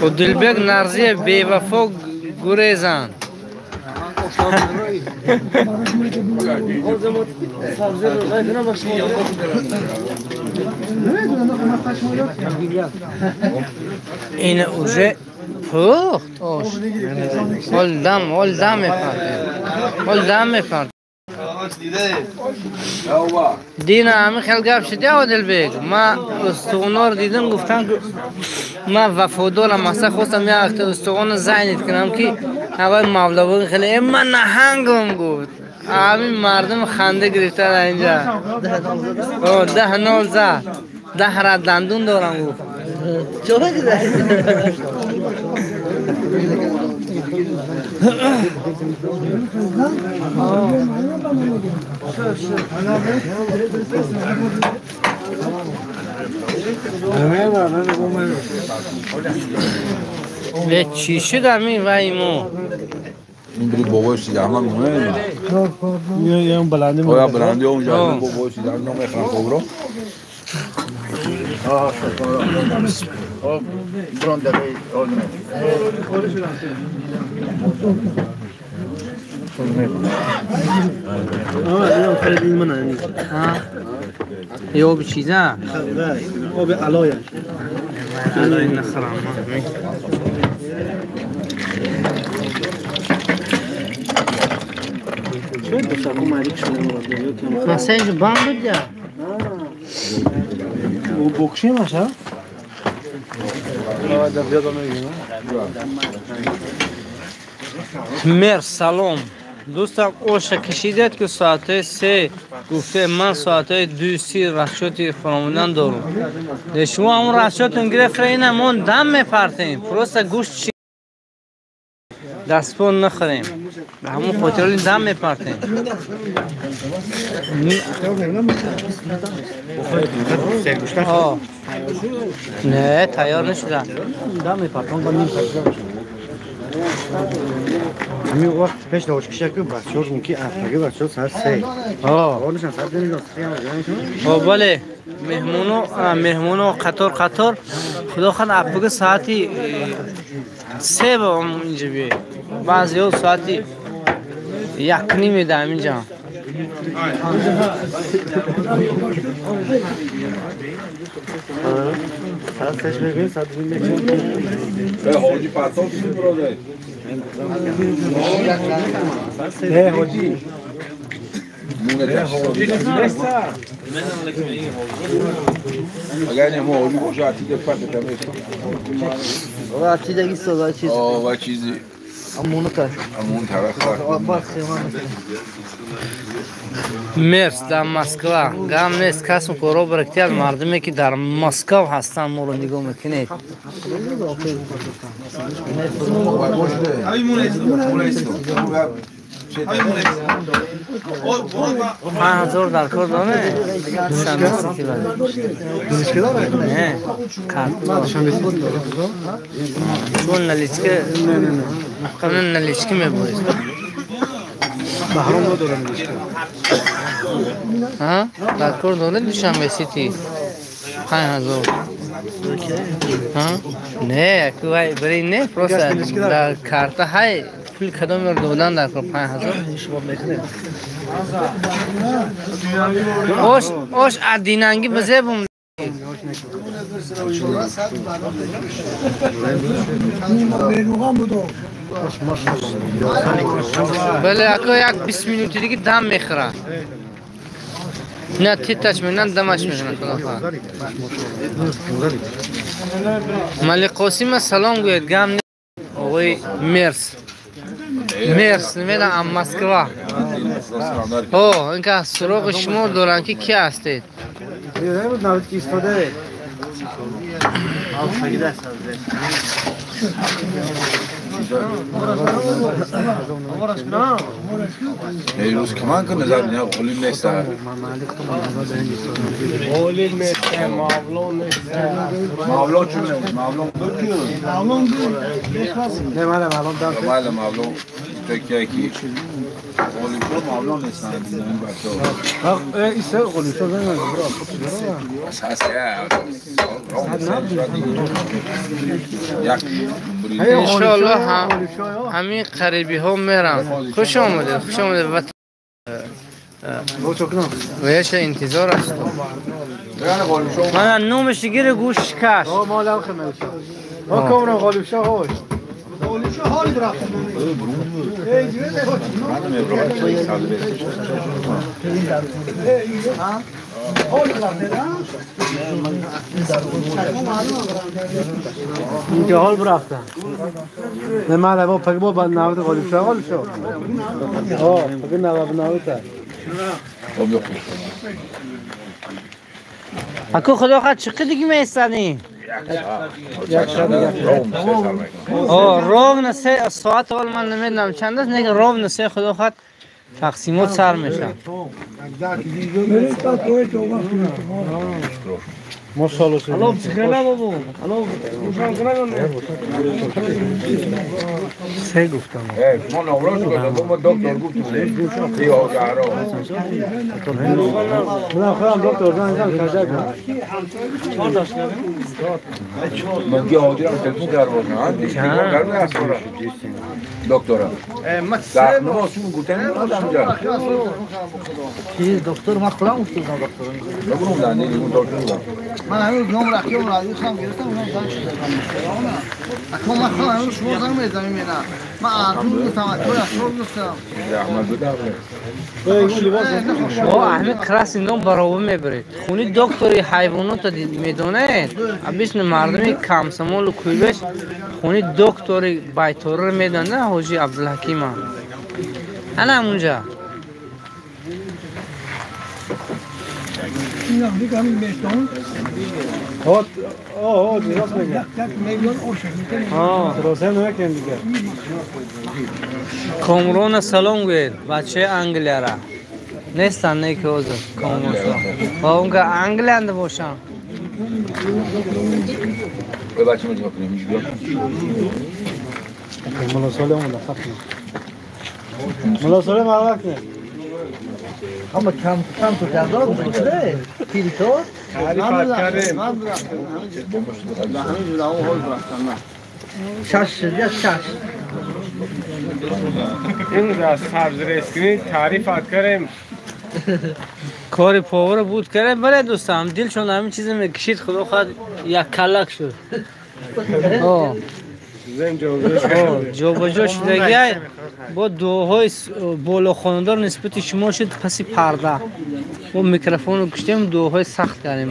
Удилбек Нарзиев бевафо гурезан. Ин уже пухт ош. Ҳол дам мепард. Ҳол дам мепард. Дина ҳамин хел гап шуд, Одилбек. Ман устухонҳоро дидам, гуфтам ки ман вафодорам, масалан хостам як устухонро зайнит кунам ки ҳавай мавлавӣ хеле ман наҳангам гуфт. Ҳамин мардум ханда гирифта дар инҷа. 10-0 зад. 10 рад дандун дорам гуфт. به چی شد همین وای مو؟ این برید بابای سیداحمد مونه یه اون بلندی مونه بلندی اونجا بابای سیداحمد نام اخرم کبرا یه آب چیزه؟ آب علایه علای نخرم مثلا اینجا بند بود یا؟ بکشیم هست؟ مر سلام دوستم اوش کشیدت که ساعت 3 گفته من ساعت 2:30 رخشاتی فرامودن دارم. شما همون رخشاتون گرفت اینه من دم میپرتیم. پروسه گوشت چی؟ Дастпон нахӯрем. Ба ҳамон хотироли дам мепартем. Не, тайёр нашуда. Дам мепартам, ба ним ҳамин вақт пеш довошкиша ку бачаҳо мумкин афтаги бачаҳо соат 3. Ҳолишан соат 3. Бале, меҳмоно қатор қатор. Худо хоҳад аппага соати 3 ба инҷа биёед. Баъзеҳо соати 1:30 медаҳам инҷа. Соат 6 мегӯем, соат 2 мекунем. Ҳоҷи Фаттоҳ чӣ бародар? Не, ҳоҷи. Агар не мо ҳоҷи бошад, атида фарқ тамест. Ва атида гистода чиз. Ва чизи. Амон тараф. Мерс дар Москва. Гам нест, касм коро барактияд мардуме ки дар Москва ҳастанд моро нигоҳ мекунед. Панҷ ҳазор дар кор доме? Не, карто. Чун наличка, наличка мебоист. Баҳром надорам наличка. Ҳа? Дар кор доред Душанбе Сити? 5000. Ҳа? Не, вай бари не, просто дар карта ҳай пул кадомеро додан дар кор 5000. Ош, ош адинанги бизебум. Бале, ако як 20 минути диги дам мехӯрад. На титаш мекунад, дамаш мекунад, худо хоҳад. Малик Қосима салом гӯяд, гам не. Оғои Мерс. Мерс, намедонам, Москва. О, инка суроғи шумо доранд ки ки ҳастед. Рӯз каман кун назар не ғолиб нест. Ғолиб нест, мавло нест. Мавло чун не? Мавло буд ки? Мавло буд. Не, мала мавло дар. Мала мавло такия ки ғолиб буд, мавло нест ин бачаҳо. Иса ғолиб шуд, не, бро. Иншоаллоҳ ҳамин қарибиҳо мерам. Хуш омадед, хуш омадед. Веша интизор аст. Мана номаш гире гӯш каш. اینجا حال برفتن. نه من با پگ با نود غالب شو غالب شو. آه پگ نود تا. اکو خدا خواهد چقدر دیگه میستانی؟ آه روغن سه ساعت اول من نمیدونم چند است نه روغن سه خدا خواهد تقسیمات سر میشه. سه گفتم. ما نامراش گفتم ما دکتر گفتم. من خودم دکتر زنگ زدم کجا. من یه حاضرم تلفن در باشم. دکترم. ما سون گفتن آدم جا. چیز دکتر من خودم گفتم دکتر. نگفتم نه نه دکتر. من همین نام رقیب رادیو خام گرفتم اونم زنگ شد. اکو من خودم همین شما زنگ می‌زنم می‌بینم. من آرزو گفتم اکو اشور گفتم. احمد بده. او احمد کراس اینو برابر میبرید. خونی دکتری حیوانات میدونه. ابیش مردمی کمسمول و کویبش خونی دکتری بیتور میدونه حاجی عبدالحکیم. انا اونجا. Комрона салом гӯед, бачаи Англияра. Нестанд не ки ҳозир Комрон. Ва онга Англиянда бошам. ملا مرحبا کنه. اما کم کم تو جذاب بوده فیلتر شش شش این از سبز رسکنی تعریفات کردیم کار پاور بود کردیم بله دوستم دلشون همین چیزی میکشید خدا خواهد یک کلک شد جابجا شدگی با дуоҳои болохонадор нисбати шумо шуд паси парда бо микрофонро куштем дуоҳои сахт кардем.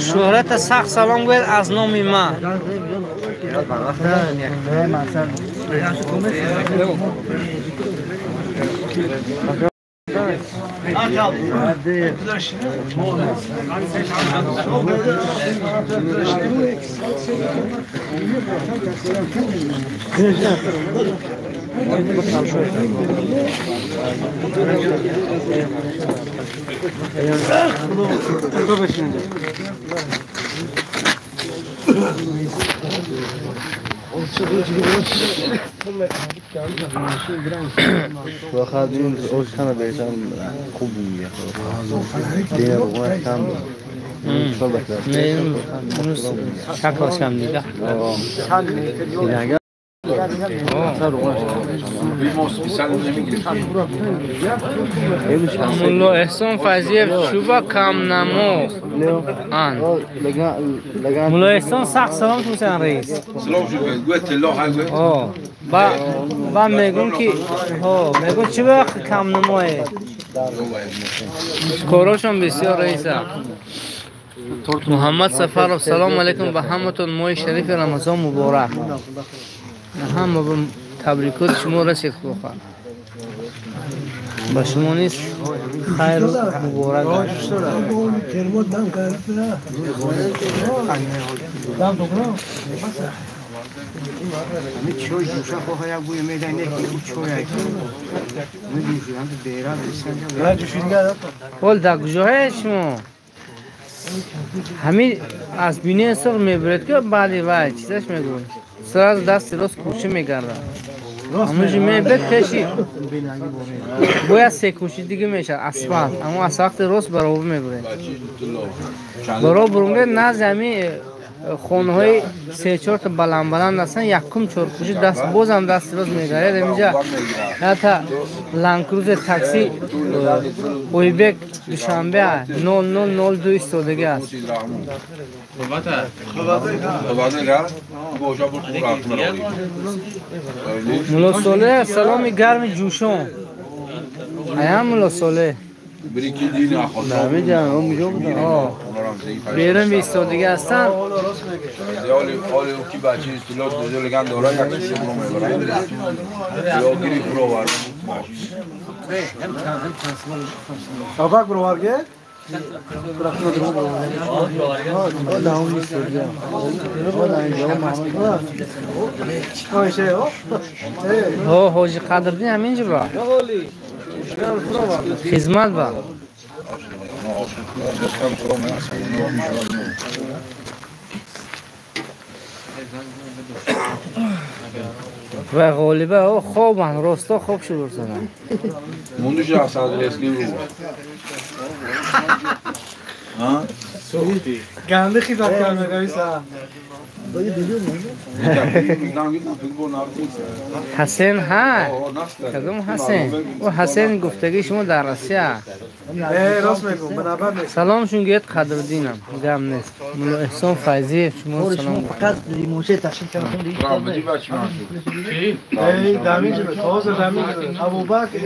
Шӯҳрата сахт салом гӯяд аз номи ман. واخد این اوش کم بهشم خوب میگه دین روغن کم شکلشم دیگه ملا احسان فضیف چوبا کم نمو آن ملا احسان سخت سلام توسن رئیس با با میگم که میگم چوبا کم نموه کاراشون بسیار رئیسه. محمد سفرов салом алейкум ба ҳаматон моҳи шарифи Рамазон муборак. Ҳама ба табрикоти шумо расид худо хоҳад. Ба шумо низ хайру муборак. Ҳол дар куҷоҳоед шумо? Ҳамин аз бинаи сурх мебуред ки баъди вай чизаш мегӯяд сразу дасти рост кӯча мегардад. Ҳамонҷо мебед пеши бояд се кӯчи дига мешавад асфалт. Аммо аз вақти рост баробар мебуред. Баробар бурунга назди ҳамин хонаҳои се-чорта баланд-баланд ҳастанд, якум чоркӯчи даст бозам дасти рост мегардад. Ҳаминҷа ҳатто Ланд-Крузер такси Ойбек Душанбе 0002 истодагӣ аст. Мулло Солеҳ саломи гарми ҷӯшон. Аям Мулло Солеҳ берун истодагӣ ҳастанд. Ҳоҷи Қадрдин ҳаминҷо ба хизмат ба ва ғолиба хобанд, росто хоб шуданд. گنده خیزت کرده قویسا. حسین ها کدوم حسین؟ او حسین گفتگی شما در روسیه. راست میگم بنابر نیست. سلام شون گیت قدردینم گم نیست. ملا احسان فیضی شما سلام. فقط لیموشه تشکیل کردم. ای دمیج تازه دمیج ابوبکر.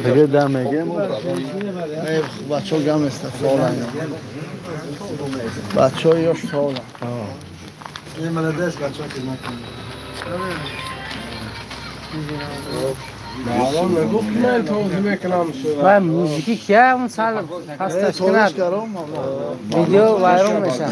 دیگه دم میگم بچه‌ها گم است فعلا بچه‌ها یاش فعلا این مال دست بچه‌ها خدمت کنه. و موزیکی که اون سال پس کند ویدیو وایرال میشه.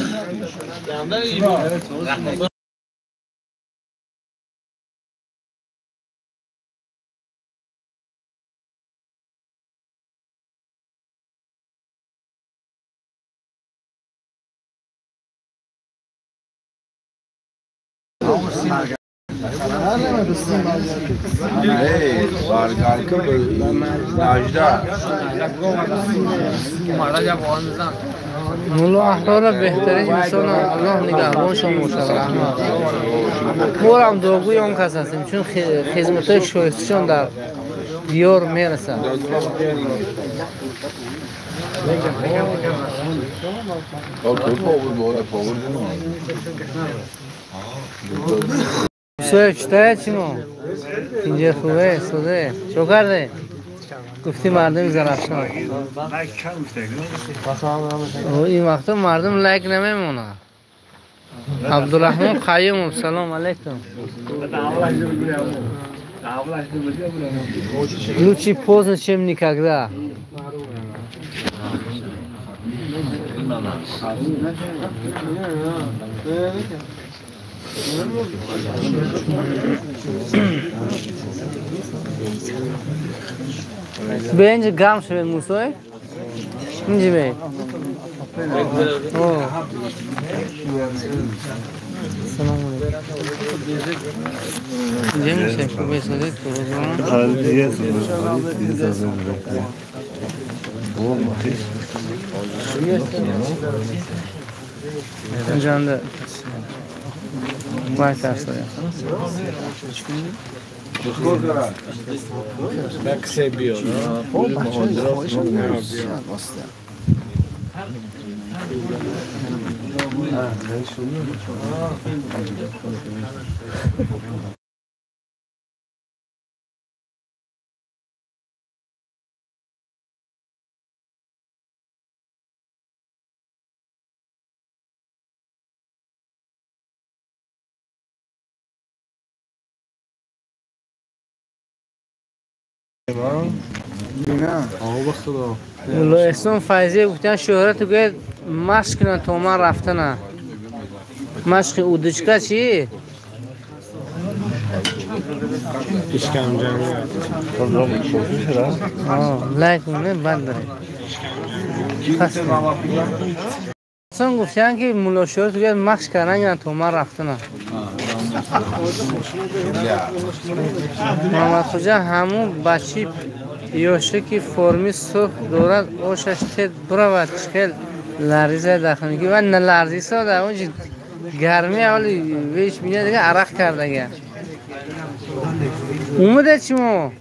ملا احرار بهترین انسان الله نگهبان شما باشد. رحمت ما هم دعاگوی آن کس هستیم چون خدمت های شایسته‌شان در دیار میرسد. سویف چطوره چیمو؟ اینجا خوبه سوده چو کرده؟ گفتی مردم زرافشان این وقتا مردم لایک نمیمونه. عبدالرحمن قیوم سلام علیکم. Лучше поздно, чем никогда. به اینجا گرم شده موسوی؟ اینجا به سلام علیکم. اینجا میشه خوبه سازید؟ اینجا هم ده باید ترسایه ملا احسان فیضی گفتن شهرت گوید مشق کنن تا من رفتنه. مشق اودچکا چی؟ لایک کنه بند داره. احسان گفتن که ملا شهرت گوید مشق کنن تا من رفتنه. محمد خوجا همون بچی یوشه که فرمی سرخ دارد آشش تد برود چخیل لرزه دخونگی و نه لرزی ساده اونجا گرمی اولی ویش میاد دیگه عرق کرده گه اومده چی ما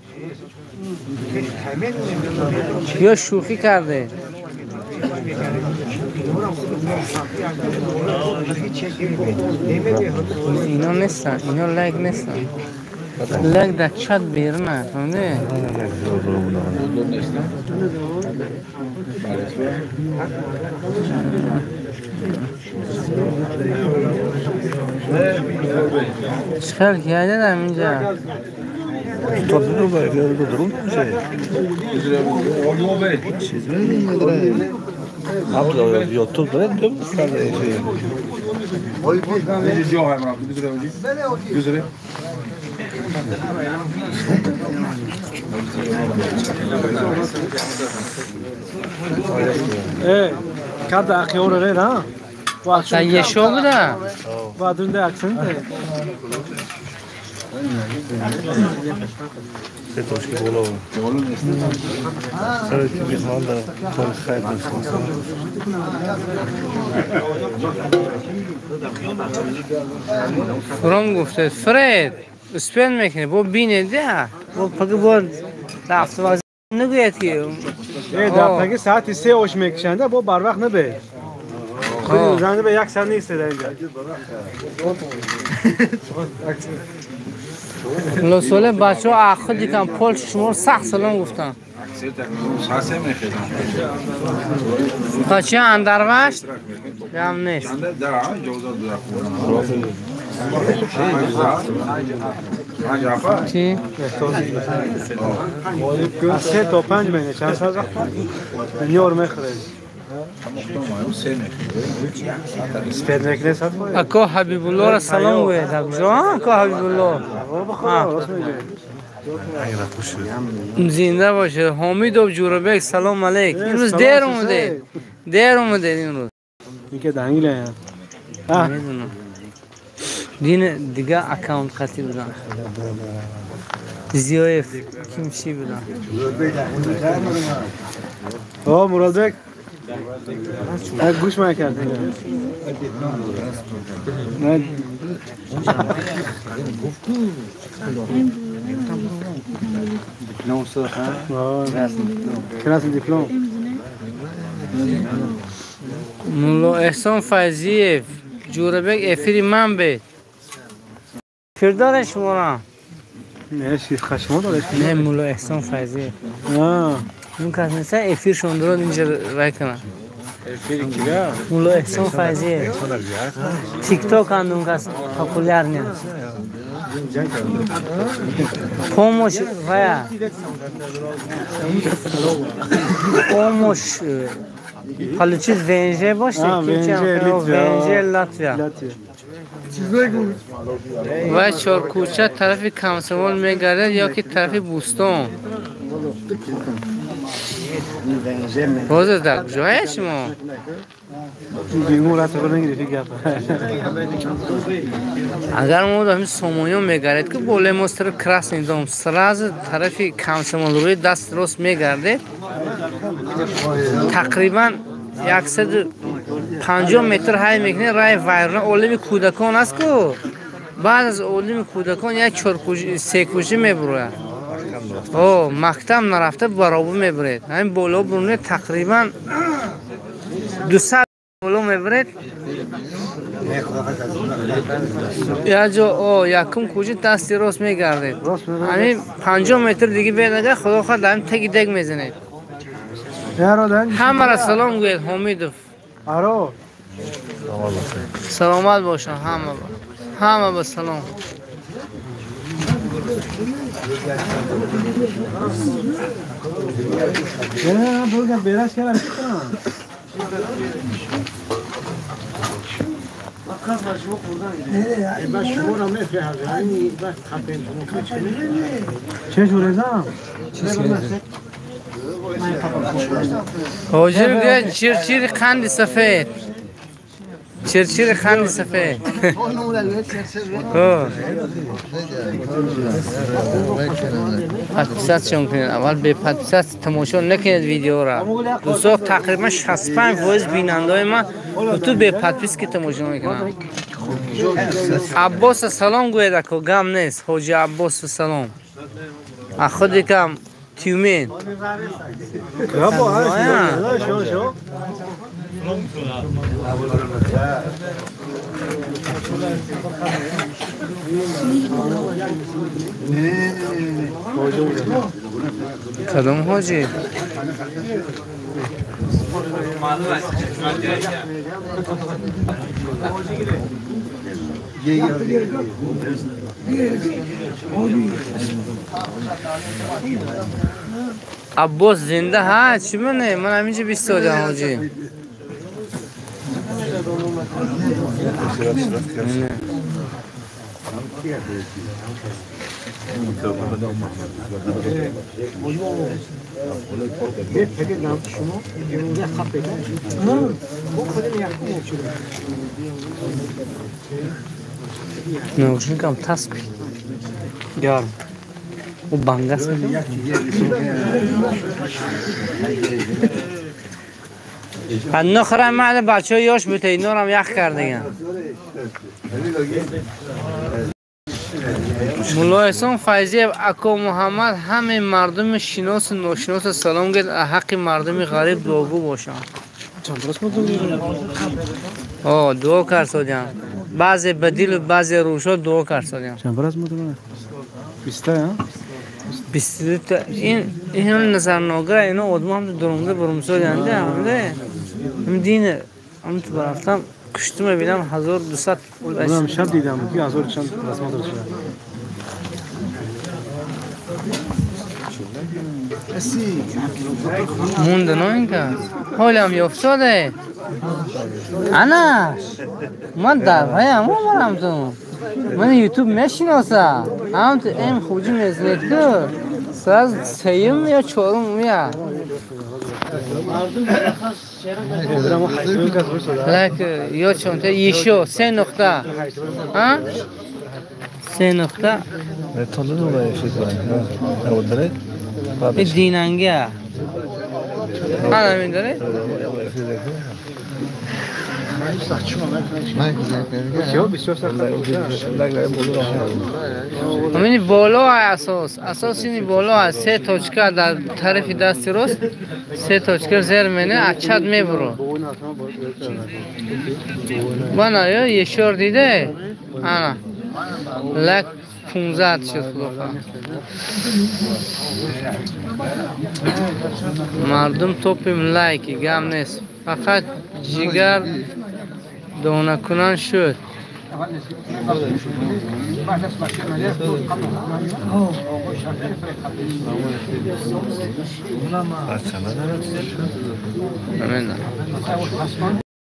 یا شوخی کرده. اینا نیستن، اینا لایک نیستن. لایک در چت بیرونه، فهمیدی؟ چخیل کرده دارم اینجا؟ Kada akıyor ha? Sen yeşil oldu da. Vadun da aksın da. فرام گفته فرید اسپن میکنه با بینه ده با پگه با رفت وازی نگوید که در پگه ساعت 3 اوش میکشنده با بر وقت نبه خود زنده به یک ساعت نیست در اینجا. Лосоле бачаҳо ахуди кам пол шумо сахт салом гуфтан. Бача андарвашт гам нест. Чӣ? از 3 تا 5 مهینه چند سال وقت یار میخوره. اکو حبیب الله را سلام گوید. اکو حبیب الله زنده باشه. حمید جوربک سلام علیک. امروز دیر اومده. دیر اومده امروز. این که دنگله. نمیدونم. دین دیگه اکانت قطعی بودن. زیایف کیم چی بودن؟ آه مرادبک گوش من کرد. نه کلاس دیپلم. ملا احسان فیضیف جوربک افری من بید فردار شما را نه شیخ خشمو داره. نه ملا احسان فیضیف اون کس نیست افیر شون رو اینجا رای کنن. افیر کیه؟ ملا احسان فیضیف تیک توک هم اون کس پاپولار نیست. Помощь вая. Помощь получить ВНЖ باشه. ВНЖ Латвия. و چهار کوچه طرف کمسمال میگرده یا که طرف بوستان. باز در کجای شما؟ اگر ما همین سومونیو میگردید که بالای ما طرف کراسنی دوم سراز طرف کمسمال روی دست راست میگردید تقریبا 150 متر های میکنه رای وایرنا عالم کودکان است که بعد از عالم کودکان یک چهار کوچه سه کوچه میبره. او مکتب نرفته برابر میبرید. همین بالا برونه تقریبا 200 بالا میبرید. یا جو او یکم کوچه دست راست میگردید. همین 50 متر دیگه بیاد اگر خدا خواهد همین تکی دگ میزنید. همه را سلام گوید حمیدوف. سلامت باشن همه با. همه با سلام. نه بگم بیراش کردم چی کنم؟ چه جوره؟ حاجی میگه چیرچیر قند سفید. چرچیر قند سفید. подписаться کنید. اول به подписаться تماشا نکنید ویدیو را. دوستا تقریبا 65% بیننده ما تو به подписка که تماشا میکنن. عباس سلام گوید اکو گم نیست. حاجی عباس سلام. خود کم تیومین. کدام حاجی؟ عباس زنده هست چی منه؟ من همینجا 20 سالم حاجی. Наушникам таск گرم او بنگس نخرم من بچه های یاش بوده اینا رو هم یخ کردن. ملا احسان فیضی اکو محمد همه مردم شناس و ناشناس سلام گفت حق مردم غریب دعاگو باشن. آه دعا کرد سادیان. بعضی بدیل و بعضی روشا دعا کرد سادیان. چند برز مدونم؟ 20 22 تا این نظر ناگره اینا آدم هم درمده برمسا دنده همده هم دینه هم تو برفتم کشتم بینم 1200. من شب دیدم که 1000 چند رسمات رو شده. مونده نه اینکه حالم یافتاده انا من در هایم آمارم تو من یوتیوب میشناسم هم تو ام خوجی میزنید که ساز سیم یا چهارم میاد لک یا چون تا یشو 3 نقطه ها 3 نقطه این دینانگه ها نمیداره این بالا اساس این بالا 3 точка در طرف دست راست 3 точка زیر منه اچد میبرو بنا یا یشور دیده انا لک 15 شد خدا مردم توپیم لایکی گم نیست فقط جگر دونه کنان شد.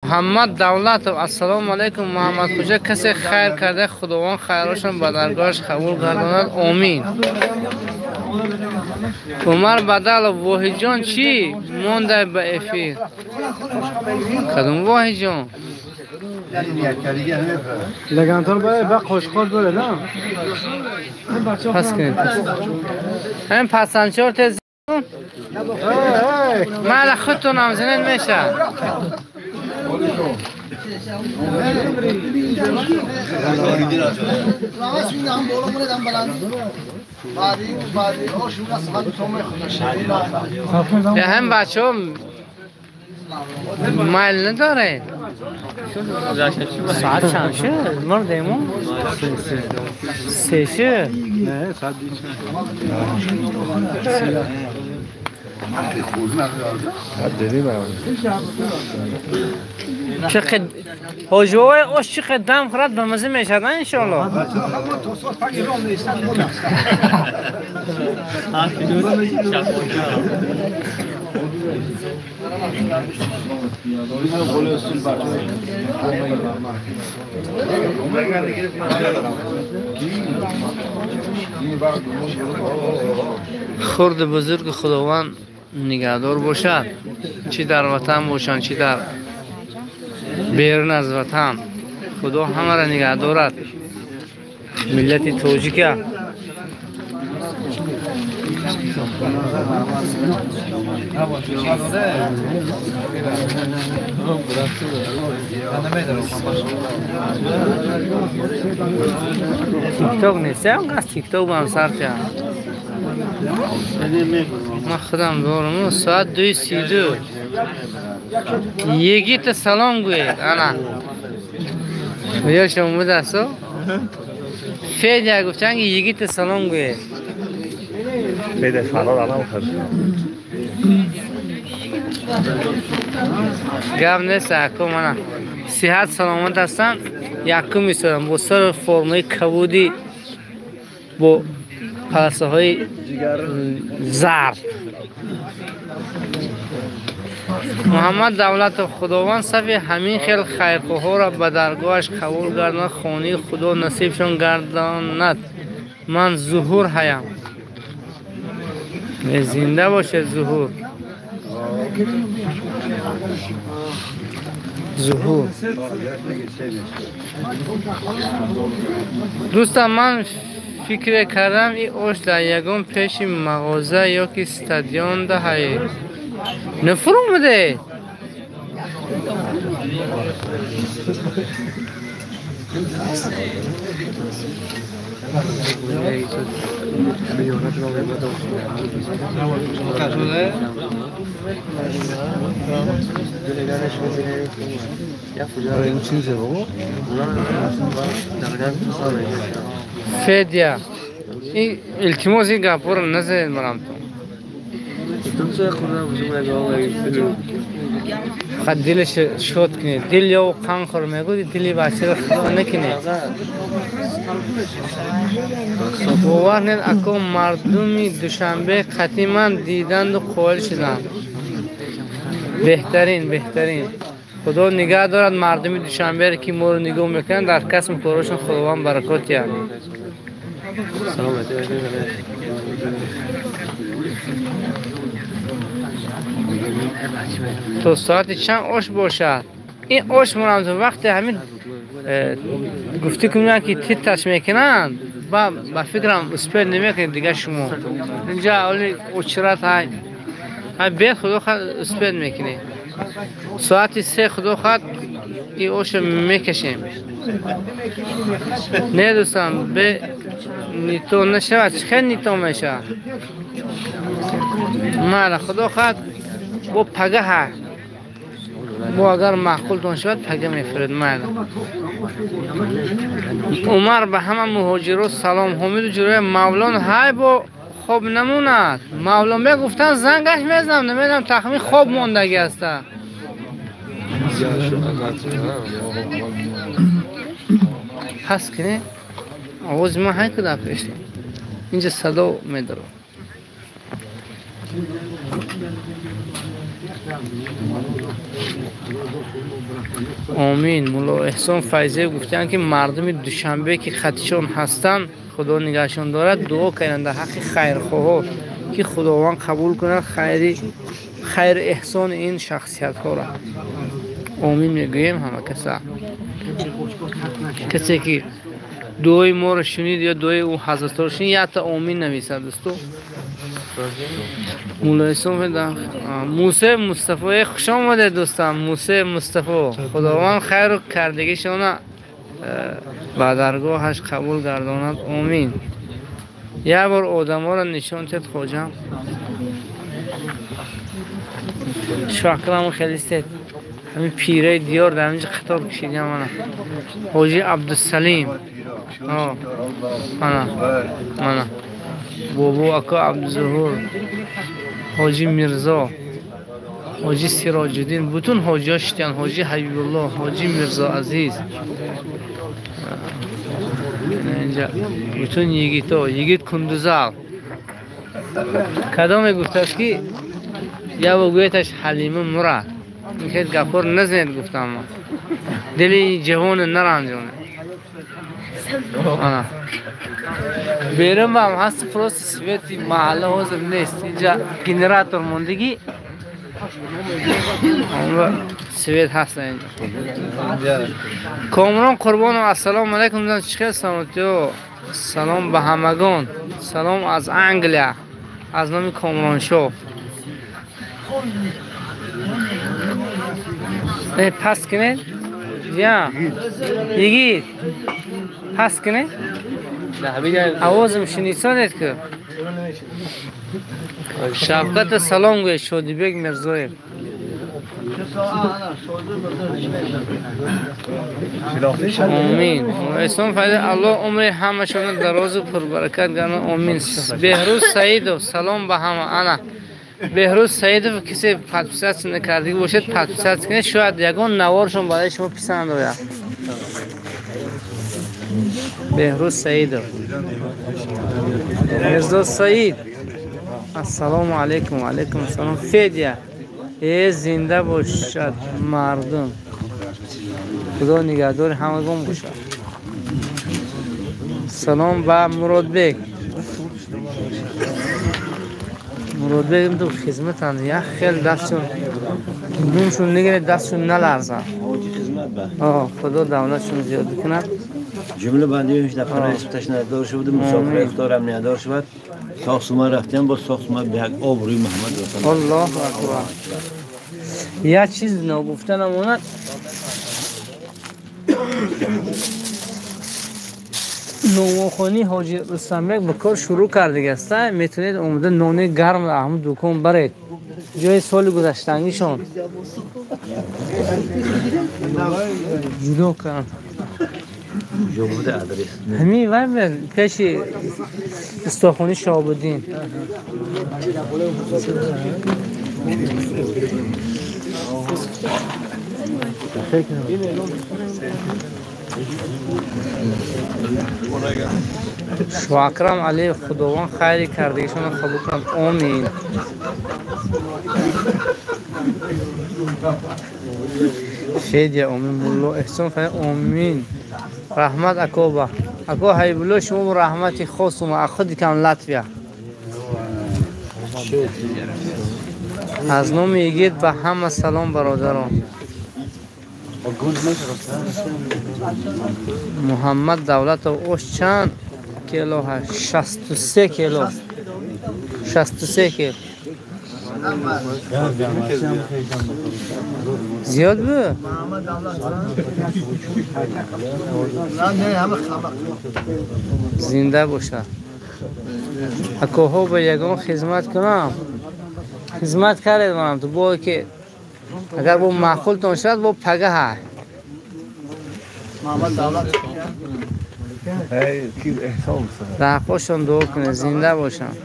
محمد دولتов ассалому алайкум. Муҳаммад хоҷа касе хайр карда худованд хайрошон ба даргоҳаш қабул гардонад, омин. Умар Бадалов воҳидҷон чӣ монда ба эфир? Кадом воҳидҷон? لگنتار باید با خوشخور داره نه؟ پس کنید همین پسندچار تز من خودتون هم زنید میشه. هم بچه ها میل نداره. ساعت چند شد؟ مردیمون؟ 3 شد؟ نه ساعت 2 چقدر حاجوهای آش چقدر دم خورد به مزه میشد انشالله. خرد بزرگ خداوند نگهدار باشد، چی در وطن باشند چی در بیرون از وطن، خدا همه را نگه دارد. ملت تاجیک تیک تاک نیست، هم تیک تاک با هم سر کرد. من خودم دارم ساعت 2:32. یگیت سلام گوید انا یا شما بوده است فیدیا گفتن که یگیت سلام گوید فیدیا فرار الان خرد گم نیست. اکو من صحت سلامت هستم یکم میسرم با سر فرمای کبودی با پلسه های زرد. محمد دولت خداوند صفی همین خیل خیرخواه را به درگاهش قبول گرداند، خانه خدا نصیبشان گرداند. من ظهور هیم، زنده باشه ظهور. ظهور دوستان من فکر کردم این آش در یگان پیش مغازه یا که استادیون ده نفرم بده. فدیه Илтимос ин гапҳоро назанед марамтон. Фақат дилаш шод кунед. Дил ё қанхӯр мегӯд, дили бачаро худо накунед. Бовар нед ако мардуми Душанбе қатъи ман диданду қоил шуданд. Беҳтарин, беҳтарин. Худо нигаҳ дорад мардуми Душанберо ки моро нигоҳ мекунанд, дар касбу корашон Худованд баракот диҳад. То соати чанд ош бошад? Ин ош монанд вақте ҳамин гуфтӣ кунанд ки титташ мекунанд, ба фикрам успел намекунед дигар шумо. Инҷа оли очрат ҳай. Ҳай бед худо хоҳад успел мекунед. Соати 3 худо хоҳад ин ошро мекашем. Не дӯстам, бе нито нашавад. Чӣ хел нито мешавад? Мала худо хоҳад бо пагаҳа. Бо агар маъқултон шавад пага мефиред. Майла. Умар ба ҳама муҳоҷиро салом. Ҳомиду ҷуроя Мавлон ҳай бо хоб намонад. Мавлон мегуфтан зангаш мезанам, намедонам тахмин хоб мондагӣ аста. Пас кине овози ман ҳай куда пешта. Инҷа садо медорад. Омин. Мулло Эҳсон Файзиев гуфтанд ки мардуми Душанбе ки хатишон ҳастанд, Худо нигаҳшон дорад, дуо кунанд дар ҳаққи хайрхоҳо ки Худованд қабул кунад хайри эҳсони ин шахсиятҳоро. Омин мегӯем ҳама каса. Касе ки дуои моро шунид ё дуои ӯ ҳазратро шунид, якта омин нависад дӯсто. Мулло Эҳсон Мусе Мустафо, хуш омадед дӯстам. Мусе Мустафо, Худованд хайру кардагишона ба даргоҳаш қабул гардонад. Омин. Як бор одаморо нишон тед хоҷам. Шаклам хеле стед. Ҳамин пираи диёр дар инҷа қатор кашидям мана. Ҳоҷи Абдусалим. Мана. Мана. Бобо ака Абдузуҳур, Ҳоҷи Мирзо, Ҳоҷи Сироҷиддин, бутун ҳоҷиҳо шитянд. Ҳоҷи Ҳабибулло, Ҳоҷи Мирзо Азиз. Инҷа бутун йигито, йигит Кундузал. Кадоме гуфтааст ки як гӯяташ Ҳалима мурад. Ин хел гапҳоро назанед гуфтам ман. Дили ҷавоне наранҷонед. Ана. Берун ҳам ҳаст, просто свети маҳалла ҳозир нест. Инҷа генератор мондагӣ, свет ҳаст инҷа. Комрон Қурбонов, ассалому алайкум. Чӣ хел саломатиё? Салом ба ҳамагон. Салом аз Англия, аз номи Комроншоҳ. Пас кунед. Я йигит, пас кунед. Овозам шунисонед ки. Шавката салом гӯед, Шодибек Мирзоев. Омин. Эҳсон Файзиев, Аллоҳ умри ҳамашонро дарозу пурбаракат гардонад. Омин. Беҳрӯз Саидов, салом ба ҳама. Ана Беҳрӯз Саидов, кисе подписаться накардагӣ бошед, подписаться кунед, шояд ягон наворшон барои шумо писанд ояд. Беҳрӯз Саидов. Мирзо Саид, ассалому алайкум. Ва алайкум ассалом. Федя, зинда бошад мардум. Худо нигаҳдори ҳамагон бошад. Салом ба Муродбек. Муродбек ду хизматанд, як хел дастшон думшон нигиред, дастшон наларзад. Худо давлатшон зиёд кунад. Ҷумла бандиёнш дар паноҳи ташнадор шуд, мусофири ихтиёрам ниҳадор шавад. Соғ сума рафтем, бо соғ сума ба як обрӯи Муҳаммад расонад. Аллоҳу акбар. Як чиз ногуфта намонад. Нонвохонии Ҳоҷи Рустамбек ба кор шурӯъ кардагиаст. Метавонед омода нони гарм ҳамун дукон баред. Ҷои соли гузаштангишон ҷудо карданд. Куҷо буда адрес? Ҳамин вай пеши устохони Шоҳобуддин. Шоакрам Алиев, Худованд хайри кардагишонро қабул кунад. Омин. Федя, омин. Мулло Эҳсон фа омин. Раҳмат акоба. Ако Ҳабибулло, шумо бо раҳмати хос ума худи кам Латвия. Аз номи Игит ба ҳама салом бародарон. Муҳаммад Давлатов, ош чанд кило ҳаст? 63 кило. 63 кило. Зиёд буд? Зинда бошад. Акоҳо ба ягон хизмат кунам. Хизмат кардед манам ту бо ки агар бо маъқултон шавад бо пагаҳ. Дар ҳаққошон дуо кунед, зинда бошанд.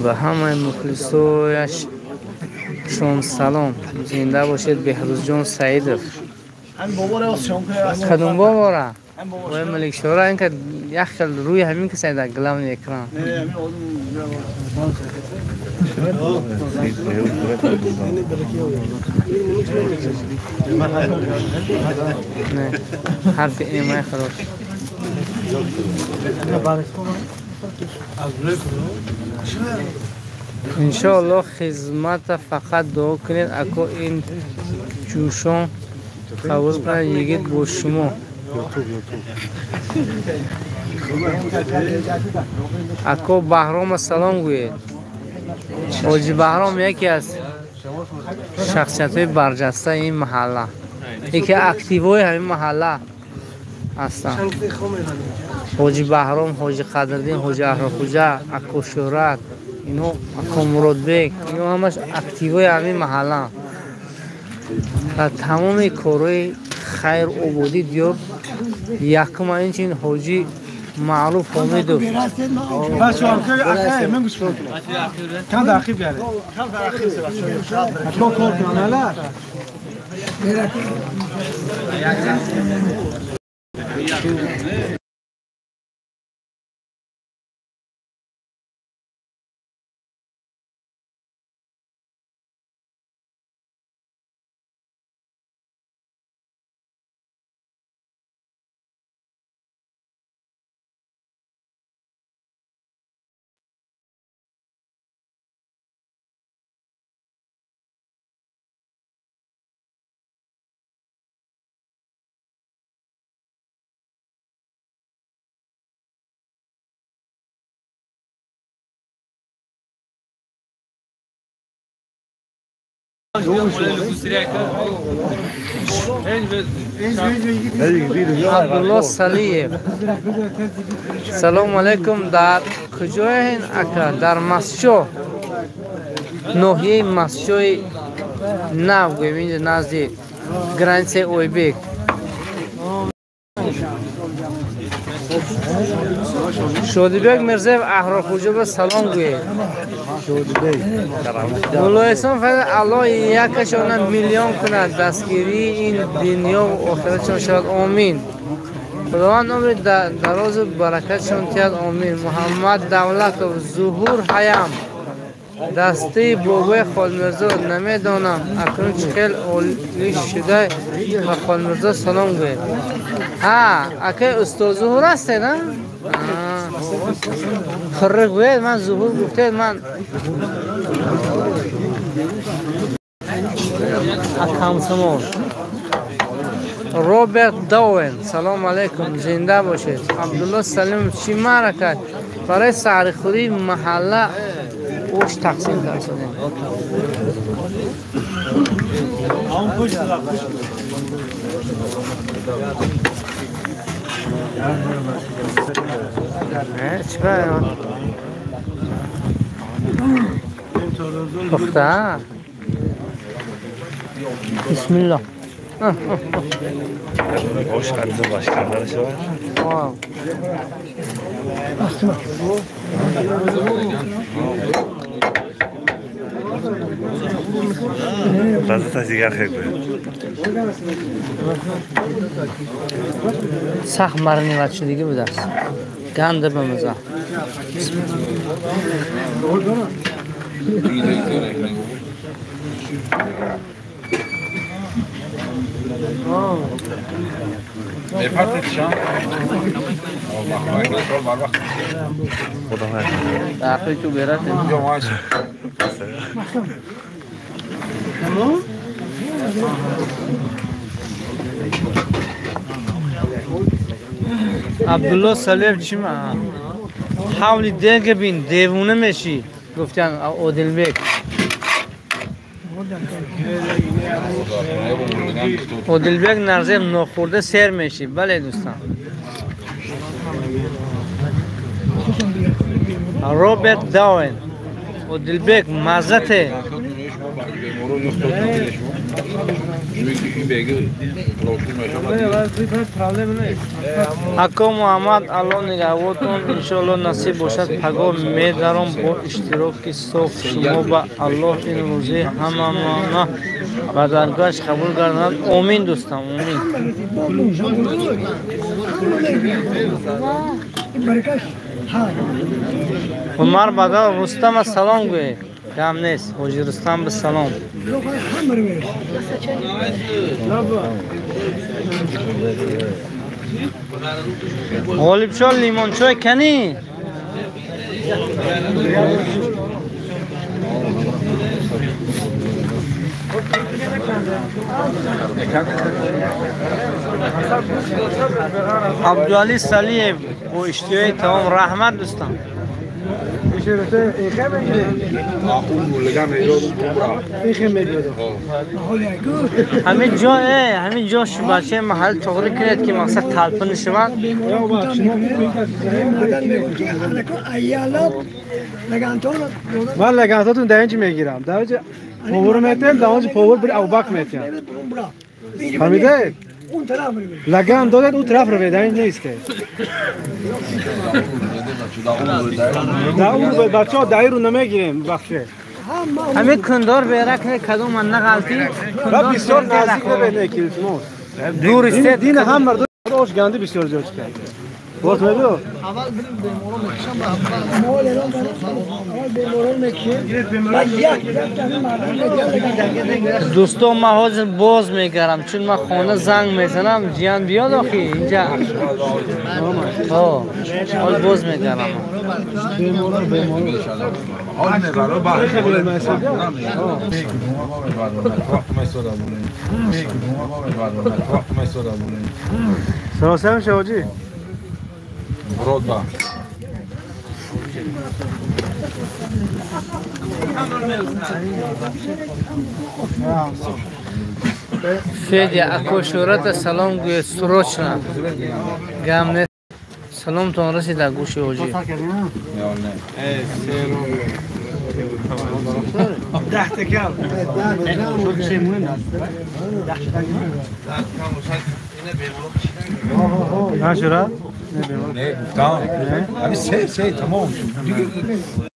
Ба ҳамаи мухлисояшон салом. Зинда бошед Беҳрӯзҷон Саидов. Кадом бобора? Ой Маликшора, ин ка як хел рӯи ҳамин каса дар главный экран. Не, ҳарфи М хорош. Иншоаллоҳ хизмата фақат дуо кунед ако ин ҷӯшон қабул кунад йигит бо шумо. Ако Баҳрома салом гӯед. Ҳоҷи Баҳром яке аз шахсиятҳои барҷастаи ин маҳалла, яке активҳои ҳамин маҳалла ҳастанд. Ҳоҷи Баҳром, Ҳоҷи Қадриддин, Ҳоҷи Аҳрохуҷа, ако Шӯҳрат, ино ако Муродбек, ино ҳамаш активҳои ҳамин маҳаллаанд. Дар тамоми корҳои хайр ободӣ диёр якума инчин ҳоҷи Маъруф Ҳомидов. Абдулло Салиев. Салому алайкум. Дар куҷоен ака? Дар Масчо. Ноҳияи Масчои нав гӯем, инҷа назди границаи Ойбек. Шодибек Мирзаев, Аҳрорхуҷаба салом гӯед. Мулло Эҳсон фармуд, Аллоҳ якашона миллион кунад, дастгирии ин дунёву охиратшон шавад. Омин. Худованд умри дарозу баракатшон диҳад. Омин. Муҳаммад Давлатов, Зуҳур Ҳаям. Дастаи бобои Холмирзо намедонам акнун чӣ хел олӣ шуда, ба Холмирзо салом гӯед. Ҳа, акай устод Зуҳур ҳастед, а? Хурра гӯед, ман Зуҳур гуфтед, ман акамсамон. Роберт Довен, салом алайкум, зинда бошед. Абдулло Салимов, чӣ маърака? Барои саҳрихӯрии маҳалла ош тақсим кардем. چیکار پخته بسم الله hoş geldiniz başkanlar. سخت مرنی دیگه بود است گنده به مزه عبدالله سلیف چی من؟ حاولی دیگه بین دیوونه میشی گفتن اودلبک اودلبک نرزه نخورده سر میشی بله دوستان روبرت داون اودلبک مزته Ако Муҳаммад Аллоҳ нигаҳбонтон иншоаллоҳ насиб бошад пагоҳ медаром бо иштироки соф шумо ба Аллоҳ ин рӯзи ҳамамона ба даргоҳаш қабул гардонад. Омин дӯстам, омин. Умар бадал Рустама салом гӯед. Гам нест, ҳоҷи Рустам ба салом. Ғолибшоҳ лимончой кани? Абдуали Салиев бо иштиҳои таом. Раҳмат дӯстам. ҳамин ҷо ҳамин ҷо бачаи маҳал тоғрӣ кунед ки мақсад талпин шавад. Ман лагантотун дар инҷи мегирам. Дар инҷи повар метем, дар онҷи повар бир авбак метем. Фаҳмидед? Лаган додед, он тараф равед, дар ин нест. бачаҳо даиру намегирем бахше. ҳамин кундор бера кунед кадом ман нағалтӣ. Бисёр наздик набед ки илтимос. Дур истед. Дин ҳам мардум ош ганди бисёр зиёд кард. Вот мебиё. Аввал бирем беморон мекашам ба беморон мекашем. Дӯстон ман ҳозир боз мегарам чун ман хона занг мезанам ҷиян биёд охи инҷа. Ҳол боз мегарам. سلام شاوجی. برود با Федя, ако шӯрата салом гӯед срочно. Гам нест. Саломтон расида гӯши ҳоҷӣ. نه گفتم همین سه تمام شد.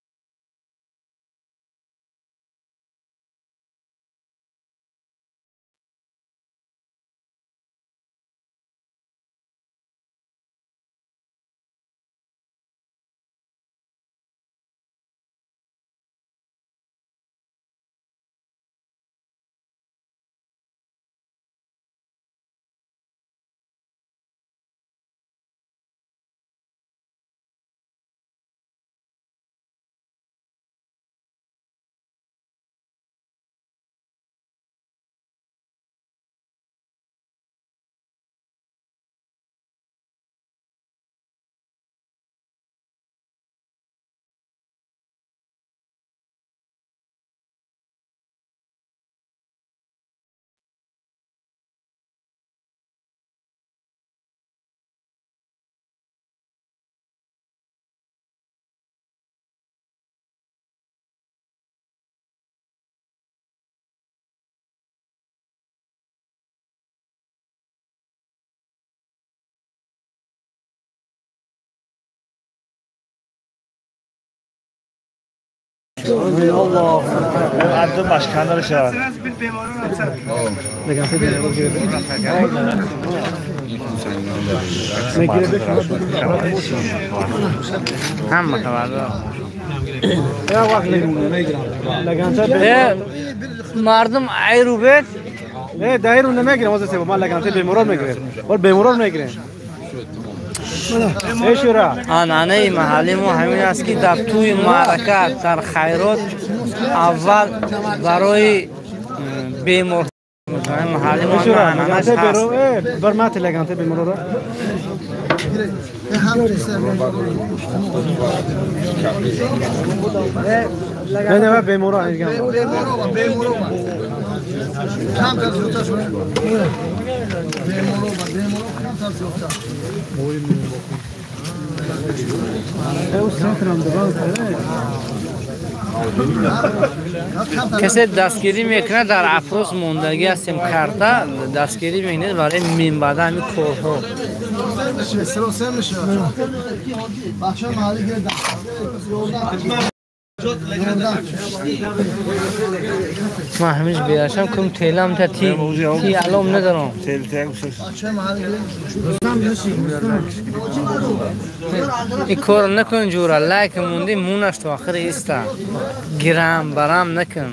الله عبد باشکنار شد. هم خبردار. مردم ایروبت نه دایرو نمیگیرم واسه ما لگانته بیماران میگیریم ولی بیماران میگیریم. анъанаи маҳалли мо ҳамин аст ки дар тӯи маърака дар хайрот аввал барои бемор маҳалли мо анъанаш ҳаст. Касе дастгирӣ мекунад дар афрос мондагӣ ҳастем карта дастгирӣ мекунед барои минбаъда ҳамин корҳо. Ман ҳамиш берашам кум телам та ти алом надорам. Ин кор накун ҷура лайк монди мунаш то охир иста гирам барам накун.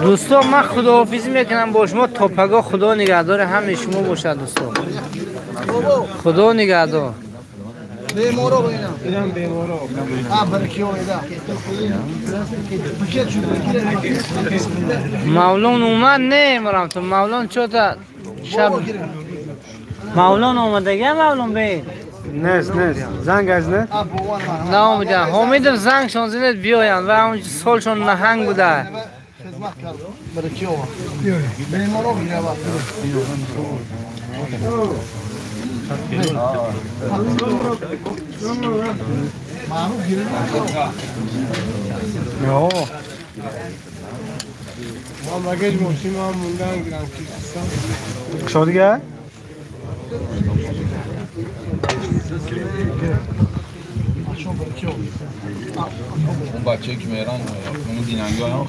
دوستان من خداحافظی میکنم با شما تا پگاه. خدا نگهدار همه شما باشد دوستان. خدا نگهدار. بیمارو اینم بیمارو مولان اومد نه تو مولان چوتا شب مولان اومده مولان بین نیست نیست زنگ از نه نه اومده امیدم زنگ شون زنید بیاین و اون سالشون نهنگ بوده. شو دیگه؟ اون بچه که مهران اون دیننگی ها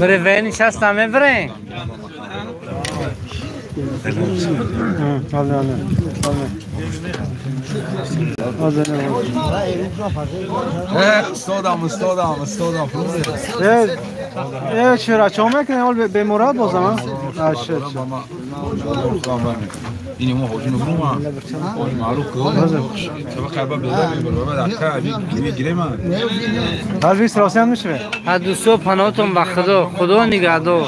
بره وینی چستم ببرین. استادم استادم استادم چرا چون میکنی اول به مراد بازم این ما هوجون بروما اون معروف که طبق قربا بیدا بابا در تا میگیره من هر 20 راسیان میشه. ها دوستو پناهتون با خدا خدا نگهدار.